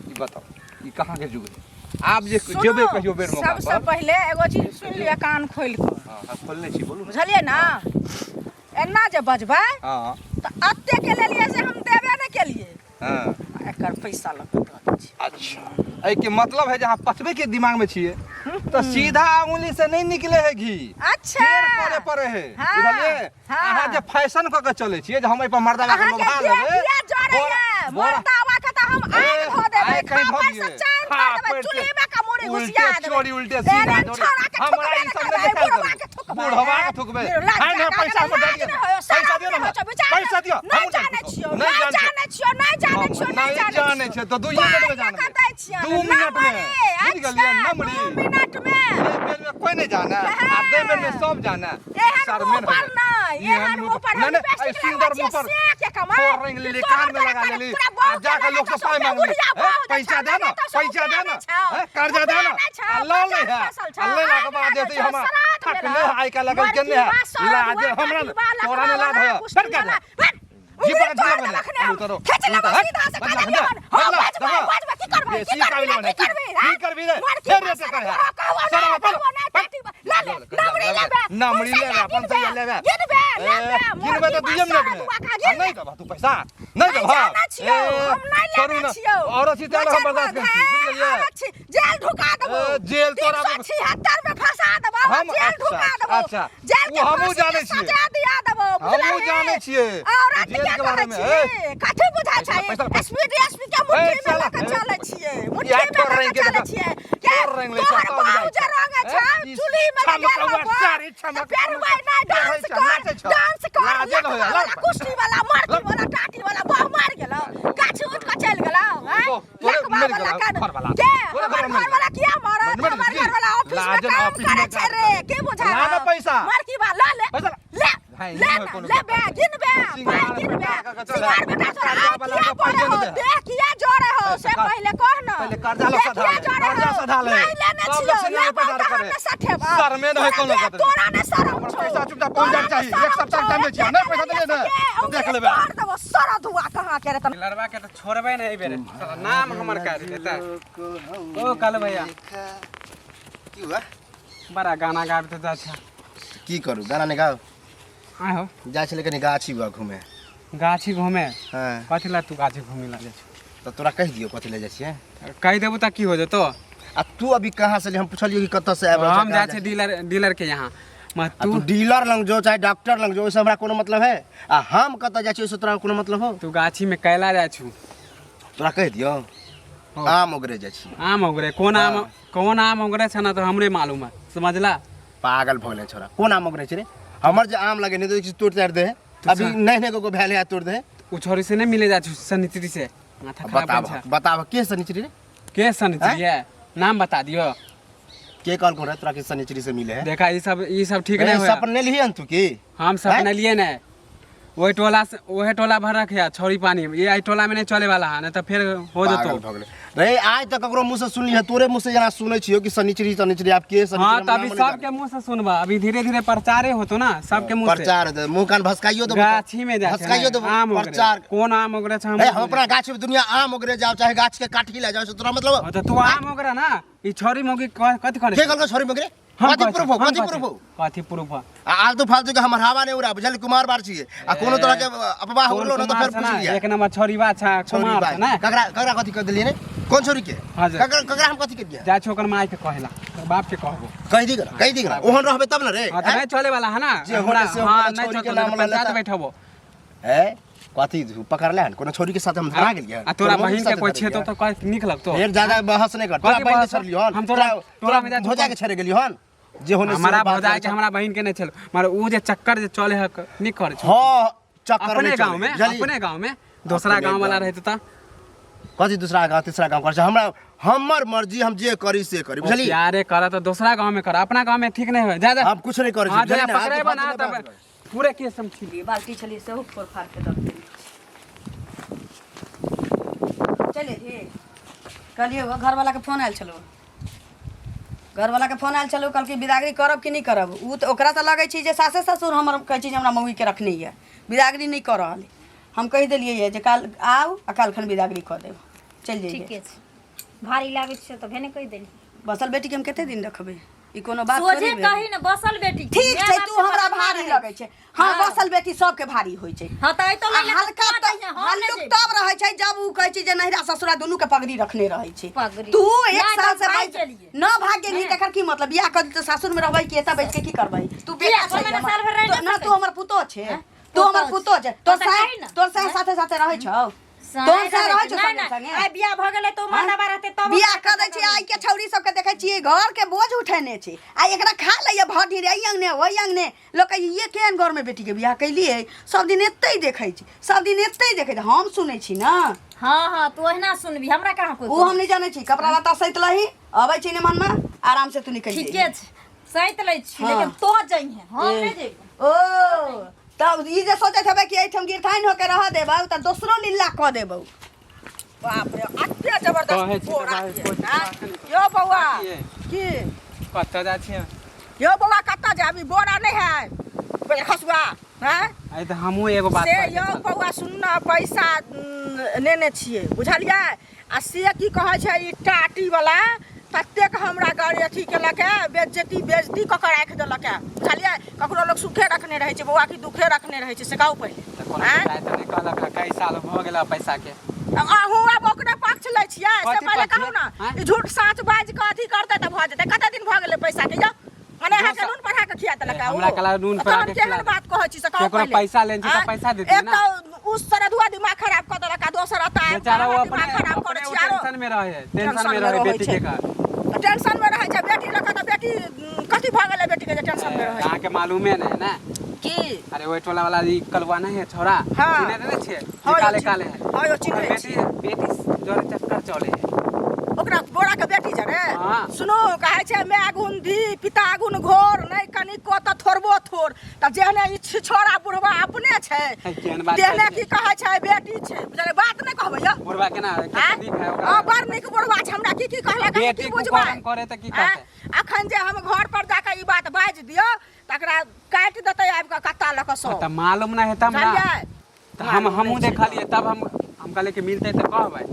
ई बताउ ई कहाँके युग है आब जे सुनू, जेबै कहियो बेर मौका सबसँ पर पहिले एगो चीज सुनि लिअ कान खोलि कऽ हँ हँ, खोलने छी बोलू ने बुझलियै ने एना जे बजबै हँ तऽ एते के लेलियै से हम देबे नहि केलियै हँ आ एकर पैसा लऽ कऽ दऽ दै छी अच्छा एहिके मतलब है जे अहाँ पचबै के दिमाग में छियै तऽ सीधा आंगुली से नहीं निकले है घी अच्छा फेर करे पड़े है हाँ, बुझलियै हाँ। अहाँ जे फैशन कऽ के चलै छियै जे हम एहि पर मर्दाना के अहाँके लोभा जे लेबै किया जरैया मर्दावा के तऽ हम आगि धऽ देबै आगि कहीं धऽ खापड़ से दियै। चाइन कर देबै खापड़ से चुल्ही में के मुड़ी उल्टे घुसिया देबै चोरी उल्टे सीधा एहन जोड़ी। छौड़ा के हमरा ठोकबे ई नहि सब करबै नहि देखायल बुढ़वा करू। के ठोकबै थुकबै बुढ़वा के थुकबै। हाय ना, पैसा हमर दे दियौ। पैसा दियौ ना हमरा। पैसा दियौ, नहि हमहूँ जानै छियौ नहि नहि जानै जानै छियौ नहि जानै छियौ नहि जानै छियौ तऽ दुइये मिनट में जानबै। 2 मिनट में बुझि गेलियै नमरी 2 मिनट में एहि बेर में कोई नहीं जाने आ दे बेर में सब जाने एहन शर्मे मुँह नहि पर होइए। नहि एहन एहन मुँह मुँह पर नहि, हम नहि, लिपस्टिक एहि सुन्दर लगबै मुँह पर छियै, से के कमाई फोर रंग लेली कान में लगा लेली आ जाके लोग से पाई मांगली हे, पैसा दे ना पैसा दे ना हे, कर्जा दे ना आ लऽ ले है आ लेला के बाद जे हमरा थक ले आइ काल्हि लगल के नहीं है लाज हमरा ने तोरा ने लाज है डर कर जी पर झूला बने उतरो खींच लेबो सीधा से बदला खा बदला हां बदला बाज देखो बाज की करबै बेसी की काबिल करबै बने की करबै की करबी रे मर फेर रेटे कर है कहबो सर ना अपन कहबो ना टाटी ले ले नमरी लेबे नमरी लेबे अपन सही लेबे गिनबे लेबे गिनबे तऽ दुइये मिनट में आ नहीं देबह तू पैसा नहीं देबह जानै छियौ हम नहीं छोड़ू लेने ना छियौ औरत छी तें हम बर्दाश्त करै छी बुझि गेलियै औरत छी जेल ढुका देबो ए, जेल तोरा 376 में फंसा देबो हम जेल अच्छा, ढुका देबो अच्छा। जेल के ओ हमहूँ फांसी के जानै छियै। सजा दिया देबो हमहूँ जानै छियै औरत जेल के के बारे में, कहै छी कथी बुझाइ छै पैसा, पैसा। एसपी डीएसपी के मुट्ठी ए, में साला, लऽ के ए, चलै छियै मुट्ठी इएह में तोर लऽ रंग के के चलै देखा। छियै के तोर रंग लै छै, तोहर तब बाबू जाइ जे छै। रंग ए, छै ई चूल्ही में जे छमकौआ गेल होबो, साड़ी तऽ छमक- पेरबै नहि डांस छै, कर नाचै छौ। डांस कर लाजे नहि होइए, लकवा वाला लग। कुश्ती वाला मरकी वाला टाटी वाला बाह मार गेलौ गाछी उठ के चलि गेलौ हैं तो- तोरे लकवा मरि वाला गेलौ, कान घरवाला। के तोरे हमर घरवाला मरि घरवाला किया मरत मरि हमर गेल। घरवाला ऑफिस में लाजे काम ऑफिस में करै छै काम रे के बुझा ला ना पैसा। मरकी वाला ले पैसा ला। ले भाई, ले ई ना, कोनो ले बे गिन बे सिंगार पाई गिन बे बेटा के चल। सिंगार बेटा तोरा कर्जा आँख वाला किया के पाइये पड़े हो नहि दे। देह किया जोड़े हो से पैसा पहिले कह ना पहिले कर्जा लोग देह सधा किया ले, जोड़े कर्जा हो? सधा ले। नहीं लेने सब छियौ लोग सिंगार ले बेटा बाबा करे। हम सठेबा शरमे नहि कोनो तोरा कतरे। तोरा नहि शरम हमर छौ पैसा चुपचाप पहुँच जाइके चाही। एक सप्ताह के टाइम दै छियै। नहि पैसा देलियै ने, तऽ देख लेबै। मार देबो सारा धुआ कहाँ के रे तन लड़वा के तो छोड़बे नहीं बेरे साला नाम हमर काट देता ओ कल भैया की हुआ बड़ा गाना गाबते तऽ अच्छा की करू गाना नहि गाउ आय हो जाइ छलै कनि गाछी हुआ घूमे गाछी घूमे हँ कथी ला तू गाछी घूमे ला जाइ छौ तऽ तोरा कहि दियौ कथी लए जाइ छियै कहि देबू तऽ की हो जेतो आ तू अभी कहाँ से हम पुछलियौ कि कतऽ से आबि रहल हम छै, जाइ कहाँ छियै डीलर डीलर के यहाँ म आ तू तू डीलर लग जो चाहे डॉक्टर लग जो ओहिसँ हमरा कोनो मतलब है आ हम कतऽ जाइ छियै ओहिसँ तोरा कोनो मतलब हो तू गाछी में कैला जाइ छु तोरा कहि दियौ हो। आम ओगरे जाइ छी आम उगरे कोन आम कोन आम उगरे छै ना तऽ हमरे मालूम है समझला पागल भऽ गेलै छोरा कोन आम ओगरे छै रे हमर जे आम लगे नहीं तो तोड़ ताड़ दे है अभी नहीं नहीं को भेल है तोड़ दे है उ छोरी से नहीं मिले जाइ छु सनित्री से माथा खराब बताब छै बताब के सनिचरी रे के सनित्री है नाम बता दियो के कहल को रे तोरा के सनिचरी से मिले है देखा ई सब ठीक नहीं ए, होया सपन नहीं लिही तू की हम हैं? सपने लिए नहीं वही टोला से वही टोला भर रखे है छोरी पानी ये आई टोला में नहीं चले वाला है नहीं तो फिर हो पागल जतो भऽ गेलै रे आइ तक ककरो मुँह से सुनली है तोरे मुँह से जेना सुनै छियौ कि सनिचरी सनिचरी आब के सनिचरी हाँ हम तो अभी नामो नहि सबके मुंह से सुनबा अभी धीरे धीरे प्रचारे होतो ना सबके जानै। मुंह से प्रचार हेतै, मुँह कान भसकाइयो देबो गाछी में जाए भसकाइयो देबो आम उगरे प्रचार कोन आम उगरे छै हम ए हम अपना गाछ में दुनिया आम उगरे जाओ चाहे गाछ के काठी ले जाओ से तोरा मतलब हाँ, तो तू आम उगरे ना ई छोरी मोगी कथी करे के कहलको छोरी मगरे हम कथी कहै प्रूफ हो छी, हम कथी कहै प्रूफ हो छी, कथी प्रूफ हो आ आलतू फालतू के हमर हवा नहीं उड़ा बुझल कुमार बार छियै आ कोनो तरह के अफवाह कोन उड़लो न तो कुमार फेर छै पूछ ना, लिया एक नंबर छोरी बा छै छोरी कुमार बाज छै ना ककरा ककरा कथी कर देलियै ने कोन छोरी के हाँ जी। ककरा ककरा हम कथी कर दिया जाइ छौ ओकर माय के कहेला ओकर बाप के कहबो कहि दी करा कहि दी करा ओहन रहबे तब न रे हाँ तो नहीं चले वाला है ना जे होने हमरा से हाँ होने नहीं छोरी के चलतो नाम तो लऽ पंचायत लेता। बैठबो ए कथी पकड़ले हन कोनो छोरी के साथ हम धरा गेलियै आ तोरा बहिन के कोई छेतो तो कह नीक लगतो फेर ज्यादा बहस नहीं कर तोरा कथी बहिन के बहस? छोड़लियो हन हम तोरा- तोरा में जा भौजा के छोड़े गेलियो हन जे होने से हमारा बात भौजाई के करै हमरा बहिन के नहीं छल मारे ऊ जे चक्कर जे चले है नीक करे छौ। छौ हाँ चक्कर अपने नहीं गांव चले, में बुझलियै? अपने गांव में दोसरा अपने गांव वाला गाँव। रहते त कथी दूसरा गाँव तीसरा गाँव करै छै हमरा हमर मर्जी हम जे करी से करी बुझलियै प्यारे कर तो दूसरा गांव में कर अपना गांव में ठीक नहीं हो जा जा हम कुछ नहीं करै छी हाँ बुझलियै जा ने? पकड़े आलतू बना फालतू तब बात करै। पूरे केस हम छी बाल्टी छलियै सेहो फोड़ फाड़ के दऽ देली चले हे कहलियै घरवालाके फोन आयल छलौ घरवालाके फोन आयल छलौ कहलकै बिदागरी करब कि नहि करब ओ तऽ ओकरा तऽ लगै छै जे सासे ससुर हमर कहै छै जे हमरा मौगीके रखने यऽ बिदागरी नहि कऽ रहल हम कहि देलियै यऽ जे काल्हि आउ आ काल्हिखन बिदागरी कऽ देब चलि जइयै ठीके छै भारी लागै छै तऽ भेने कहि देली बसल बेटीके हम कते दिन रखबै ई कोनो बात सोझे थोड़ी भेल। कही ने बसल बेटी ठीक माय छै बाप तू के हमरा बदनाम भारी रहै। लगै छै हँ हाँ। बसल बेटी सबके भारी होइ छै हाँ तऽ एतो आ लैले हल्का तऽ तऽ हम नहि हल्लुक जेबै। तब रहै छै जब उ कहै छै जे नहिरा ससुरा दुनू के पगड़ी रखने रहै छै पगड़ी। तू एक नहि साल तऽ से भागि बैठ गेलियै। न भाग गेली तकर की मतलब बियाह कर तऽ सासुर में रहबै कि एतऽ बैठ के की करबै तू बेटा किया? छै महीना हमर। साल भरि रहि तो- नहि ना सकै तू हमर पुतोह छै तू हमर पुतोह पुतोह छै तोर तऽ सास कही ने। तोर सास साथे साथे रहै छौ तोहन से रहै छौ नहि, संगे नहि, संगे? आइ बियाह भऽ गेलै तऽ ओ मर्दाबा रहतै तब बियाह कऽ दै छी आइ के छौरी सबके देखै छियै घर के बोझ उठेने छै आ एकरा खा लैया भर ढेर एहि अंगने ओहि अंगने लोक कहै ये केहन घर में बेटी के बियाह कैलियै सब दिन एतै देखै छी सब दिन एतै देखै छी हम सुनै छी ने हाँ हाँ तू ओहिना सुनबी हमरा कहाँ कोई ओ हम नहि जानै छी कपड़ा लत्ता सैत लही अबै छी ने मनमे आराम से तू निकलि ठीके जइहे। छै सैत लै छी हाँ। लेकिन तो जइहे हम नहि जइबो ओ तब ई जे सोचैत हेबै कि एहिठाम गिरथाइन होके रह देबौ तऽ दोसरो लीला कऽ देबौ बाप रे अते कहै जबरदस्त छी तऽ बोरा भाइ, के, कोइ आँय? यौ बौआ की? की कतऽ जाइ छियै यौ बौआ कतऽ जाबी बोरा नहि है पहिले खसुआ हैं आइ तऽ हमहूँ एगो बात से कहै यौ छी। बौआ सुन ने पैसा नेने छियै बुझलियै आ से की कहै छै ई टाटी वाला ततेक हमरा गाड़ी अथी केलक है बेज्जती बेज्जती कऽ के राखि देलक है बुझलियै ककरो लोक सुखे रखने रहै छै बौआ की दुखे रखने रहै छै से कहू पहिले तऽ कोनो आँय? जाय तऽ नहि कहलक हँ, कई साल भऽ गेल पैसा के अहूँ आब ओकरे पक्ष लै छियै से कथी पहिले पक्ष कहू ने आँय? ई झूठ साँच बाजि कऽ अथी करतै तऽ भऽ जेतै कते दिन भऽ गेलै पैसा के यौ मने अहाँके नून पढ़ा के खिया देलक हमरा कला नून पढ़ा तहन के केहन खिला बात कहै छी से कहू केकरो पहिले। पैसा लेने छी तऽ आँय? पैसा देतियै एक ना। तऽ उ सरधुआ दिमाग खराब कऽ देलक आ दोसर एतऽ आबि कऽ बेचारा वो अहाँ अपने दिमाग खराब करै अपने छी वो आरो टेंशन में रहे है टेंशन टेंशन में में रहे रहै बेटी छै। के घर टेंशन में रहै छै बेटी लऽ कऽ तऽ बेटी कथी भऽ गेलै बेटी के जे टेंशन में रहै अहाँ के मालूमे नहीं है ना की अरे ओहि टोला वाला ई कलवा नहीं है छोरा हाँ। चिन्है नहीं छियै जे हाँ, यौ काले चिन्ह- काले है हाँ, यौ चिन्है ओकर बेटी बेटी जोरे चक्कर चले है ओकरा बोरा के बेटी जरे हाँ। सुनू कहै छै माय गुण धी पिता गुण घोर नहि कनिको तऽ थोड़बो थोड़ तऽ जेहने ई छिछोरा बुढ़वा अपने छै है, केहन बात तेहने कहै की कहै छै बेटी छै बुझलियै बात नहि कहबै यौ बुढ़वा केना आँय? कते नीक है ओकरा हँ, बड़ नीक बुढ़वा छै हमरा की की कहलक अहाँ बेटी की बुझबै कुकर्म करे तऽ की आँय? कहतै अखन जे हम घर पर जाके ई बात बाजि दियौ तकरा काटि देतै आबि कऽ कत्ता लऽ कऽ सब तऽ मालूम नहि है तब ना बुझलियै तऽ हम हमहूँ देखलियै तब हम हम कहलियै कि मिलतै तऽ कहबै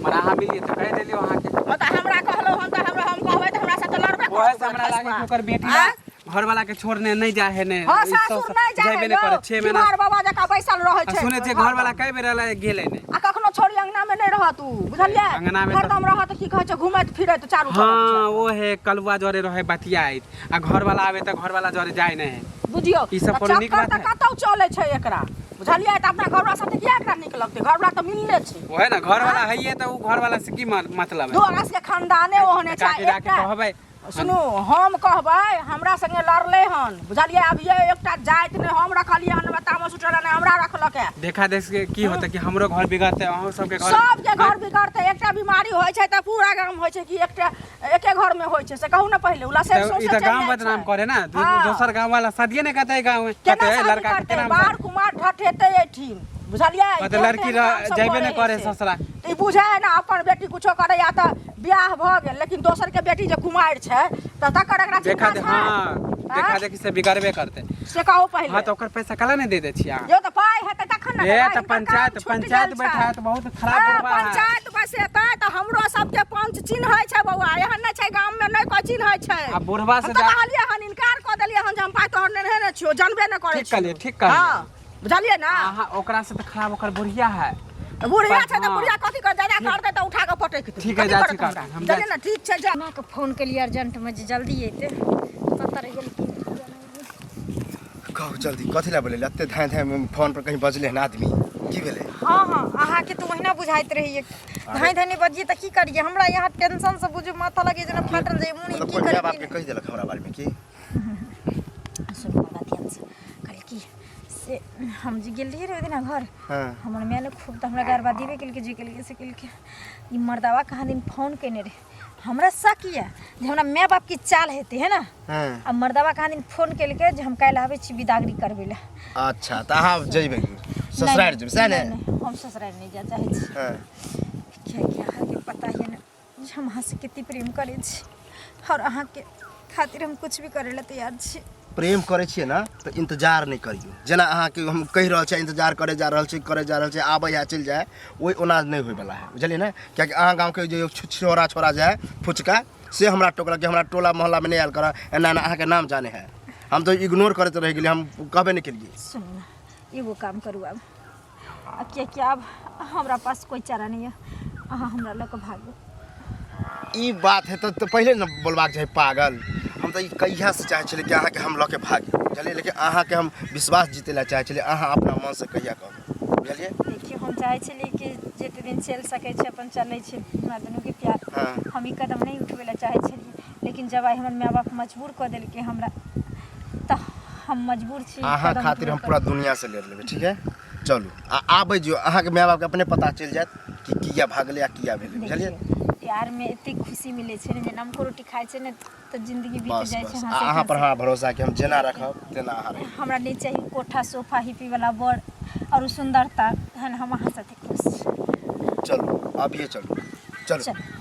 मगर अहाँ मिलियै तऽ कहि देलियै अहाँके हँ तऽ हमरा कहलहुँ हम तऽ हमरा हम कहबै तऽ हमरा साथ लड़बे ओहे करत से हमरा लागे कि खसुआ। ओकर बेटी आँय? घर वाला के छोड़ने नहीं जाए है ने हँ सासुर नहि जाइ जेबे है नहीं करे 6 महीना बीमार बाबा जकाँ बैसल रहै आ छै सुनै छियै घर वाला कई बेर अयलै गेलै नहि आ कखनो छोड़ी अंगना में नहीं रहत उ बुझलियै अंगना में तऽ- हरदम रहत की कहै छै घुमैत फिरैत चारू तरफ हाँ वो है कलुआ जरे रहे बतियाइत आ घर वाला आवे तऽ घर वाला जरे जाए नहीं है बुझियौ ई सब तऽ कोनो नीक चक्कर बात तऽ है? कतौ चलै छै एकरा बुझलियै तऽ अपना घरवाला साथे किया एकरा नीक लगतै घरवाला तऽ मिलले छै ओहे ना घर वाला है तऽ उ घर वाला से की मतलब है दोहरा के खानदाने ओहने छै काकी जाके एकटा कहबै सुनू हम कहबै हमरा संगे लड़लै हन बुझलियै अब ये एकटा जाति नहि हम रखलियै हन हमरा तामस उठल नहि हमरा रखलक है देखा देख के की होतै कि हमरो घर बिगड़तै अहूँ सबके घर सबके घर बिगड़तै एकटा बीमारी होइ छै तऽ पूरा गाम होइ छै कि एकटा एके घर में होइ छै से कहू ने पहिले उला से तऽ ई सौंसे तऽ चलि गाँव जाइ बदनाम छै। करे ना हाँ। दोसर गाँव वाला शादिये नहि करतै गाँव में केना कहतै शादी लड़का के करतै केना बार कुमार ढठेतै एठिन बुझलियै कहतै केहन लड़की तेहन काम सब जयबे नहि करै करे छै। ससुरा। तऽ ई बुझै है ने अपन बेटी कुछो करे या तऽ बियाह भऽ गेल लेकिन दोसर के बेटी जे कुमारि छै तऽ तकर एकरा देखा चिन्ता दे छै हाँ देखा आँय? देखी से बिगड़बे करतै से कहू पहिले हाँ तऽ ओकर पैसा कला नहि दे दै छियै अहाँ यो तऽ पाइ हेतै तखन ने ए देबै, तऽ हिनकर काम पंचायत छुटि पंचायत गेल छै। बैठायत बहुत खराब हँ, बुढ़वा है पंचायत बसेतै तऽ हमरो सबके पंच चिन्है छै बौआ एहन नहि छै गाममे नहि कोइ चिन्है छै आ बुढ़वा से हम तऽ जा- कहलियै हन इनकार कऽ देलियै हन जे हम पाइ तोहर नेने ने छियौ जानबे नहि करै ठीक कहलियै, ठीक कहलियै। हँ बुझलियै ने अहाँ ओकरा से तऽ खराब ओकर बुढ़िया है तऽ बुढ़िया छै तऽ हँ। बुढ़िया कथी कर जादा करतै तऽ उठा कऽ पटकि देतै ठीक है, कथी जाइ करत छी हमरा? काका, हम जाइ बुझलियै ने ठीक छै जा माँके फोन केलियै अर्जेंटमे जे जल्दी अयतै कतऽ रहि गेलखिन कहू जल्दी कथी लए बोलेले एते धाँय धाँय फोन पर कहीं बजले हन आदमी की भेलै हाँ हाँ अहाँके तऽ ओहिना बुझाइत रहैए धाँइ धाँइ नहि बजियै तऽ की करियै हमरा यहाँ टेंशनसँ बुझू माथा लगैए जेना फाटल जाइए मोन मतलब की कोइ माय बाप करी के कहि देलक हमरा बारे में की सुनू बाबा ध्यानसँ कहलियै की से हम जे गेल रहियै रे ओहि दिना घर हाँ। हमर माय ने खूब तऽ हमरा गरबा देबे केलकै जे केलकै से केलकै ई मर्दावा कहाँ दिन फोन केने रहै हमरा शक यऽ जे हमरा माय बापके चाल हेतै है ना हाँ। आ मर्दावा कहाँ दिन फोन केलकै जे हम काल्हि आबै छी बिदागरी करबै लए अच्छा तऽ अहाँ जेबै ससुरारि जेबै सएह ने नहि, नहि, हम ससुरारि नहि जाय चाहै छी हाँ। किएकि अहाँके पता यऽ ने जे हम अहाँसँ कते प्रेम करै छी आओर अहाँके खातिर हम कुछ भी करै लए तैयार छी प्रेम करै छियै ने तऽ इंतजार नहि करियौ जेना अहाँके हम कहि रहल छियै इंतजार करे जा रहल छी करे जा रहल छी आबै है चलि जाए ओहि ओना नहि होइवला है बुझलियै ने कियाकि अहाँ गाँवके जे छोरा छोरा जे है फुचका से हमरा टोकलक कि हमरा टोला मोहल्लामे नहि आयल करऽ एना एना अहाँके नाम जाने है हम तऽ इग्नोर करैत रहि गेलियै हम कहबे नहि केलियै सुनू ने एगो काम करू आब आ कियाकि आब हमरा पास कोइ चारा नहि यऽ अहाँ हमरा लऽ कऽ भागू ई बात है तऽ पहिले ने बोलबाक चाही पागल हम तऽ ई कहियासँ चाहै छलियै कि अहाँके हम लऽ के भागी बुझलियै लेकिन अहाँके हम विश्वास जीतै लए चाहै छलियै अहाँ अपना मनसँ कहिया कहबै बुझलियै? देखियौ, हम चाहै छलियै कि जते दिन चलि सकै छै अपन चलै छै हमरा दुनूके प्यार। हम ई कदम नहि उठबै लए चाहै छलियै, लेकिन जब आइ हमर माय बाप मजबूर कऽ देलकै हमरा, तऽ हम मजबूर छी ई अहाँ कदम खातिर हम उठबै। पूरा दुनिया से लड़ि लेबै, ठीक है? चलू, आ आबै जियौ, अहाँके माय बापके अपने पता चलि जायत कि किया भागलै आ किया भेलै, बुझलियै? देखियौ, प्यारमे एतेक खुशी मिलै छै ने, जेना हमको रोटी खाइ छै ने तऽ जिंदगी बीत बस जाइ छै। बस, आ हँसैत अहाँ पर हँसैत। हमरा भरोसा कि हम जेना रखब तेना अहाँ रहब। हमरा नहि चाही कोठा सोफा हिप्पी वाला बर और सुंदरता, तहन हम अहाँ साथे खुश छी। चलू, अभिये चलू, चलू। चलू।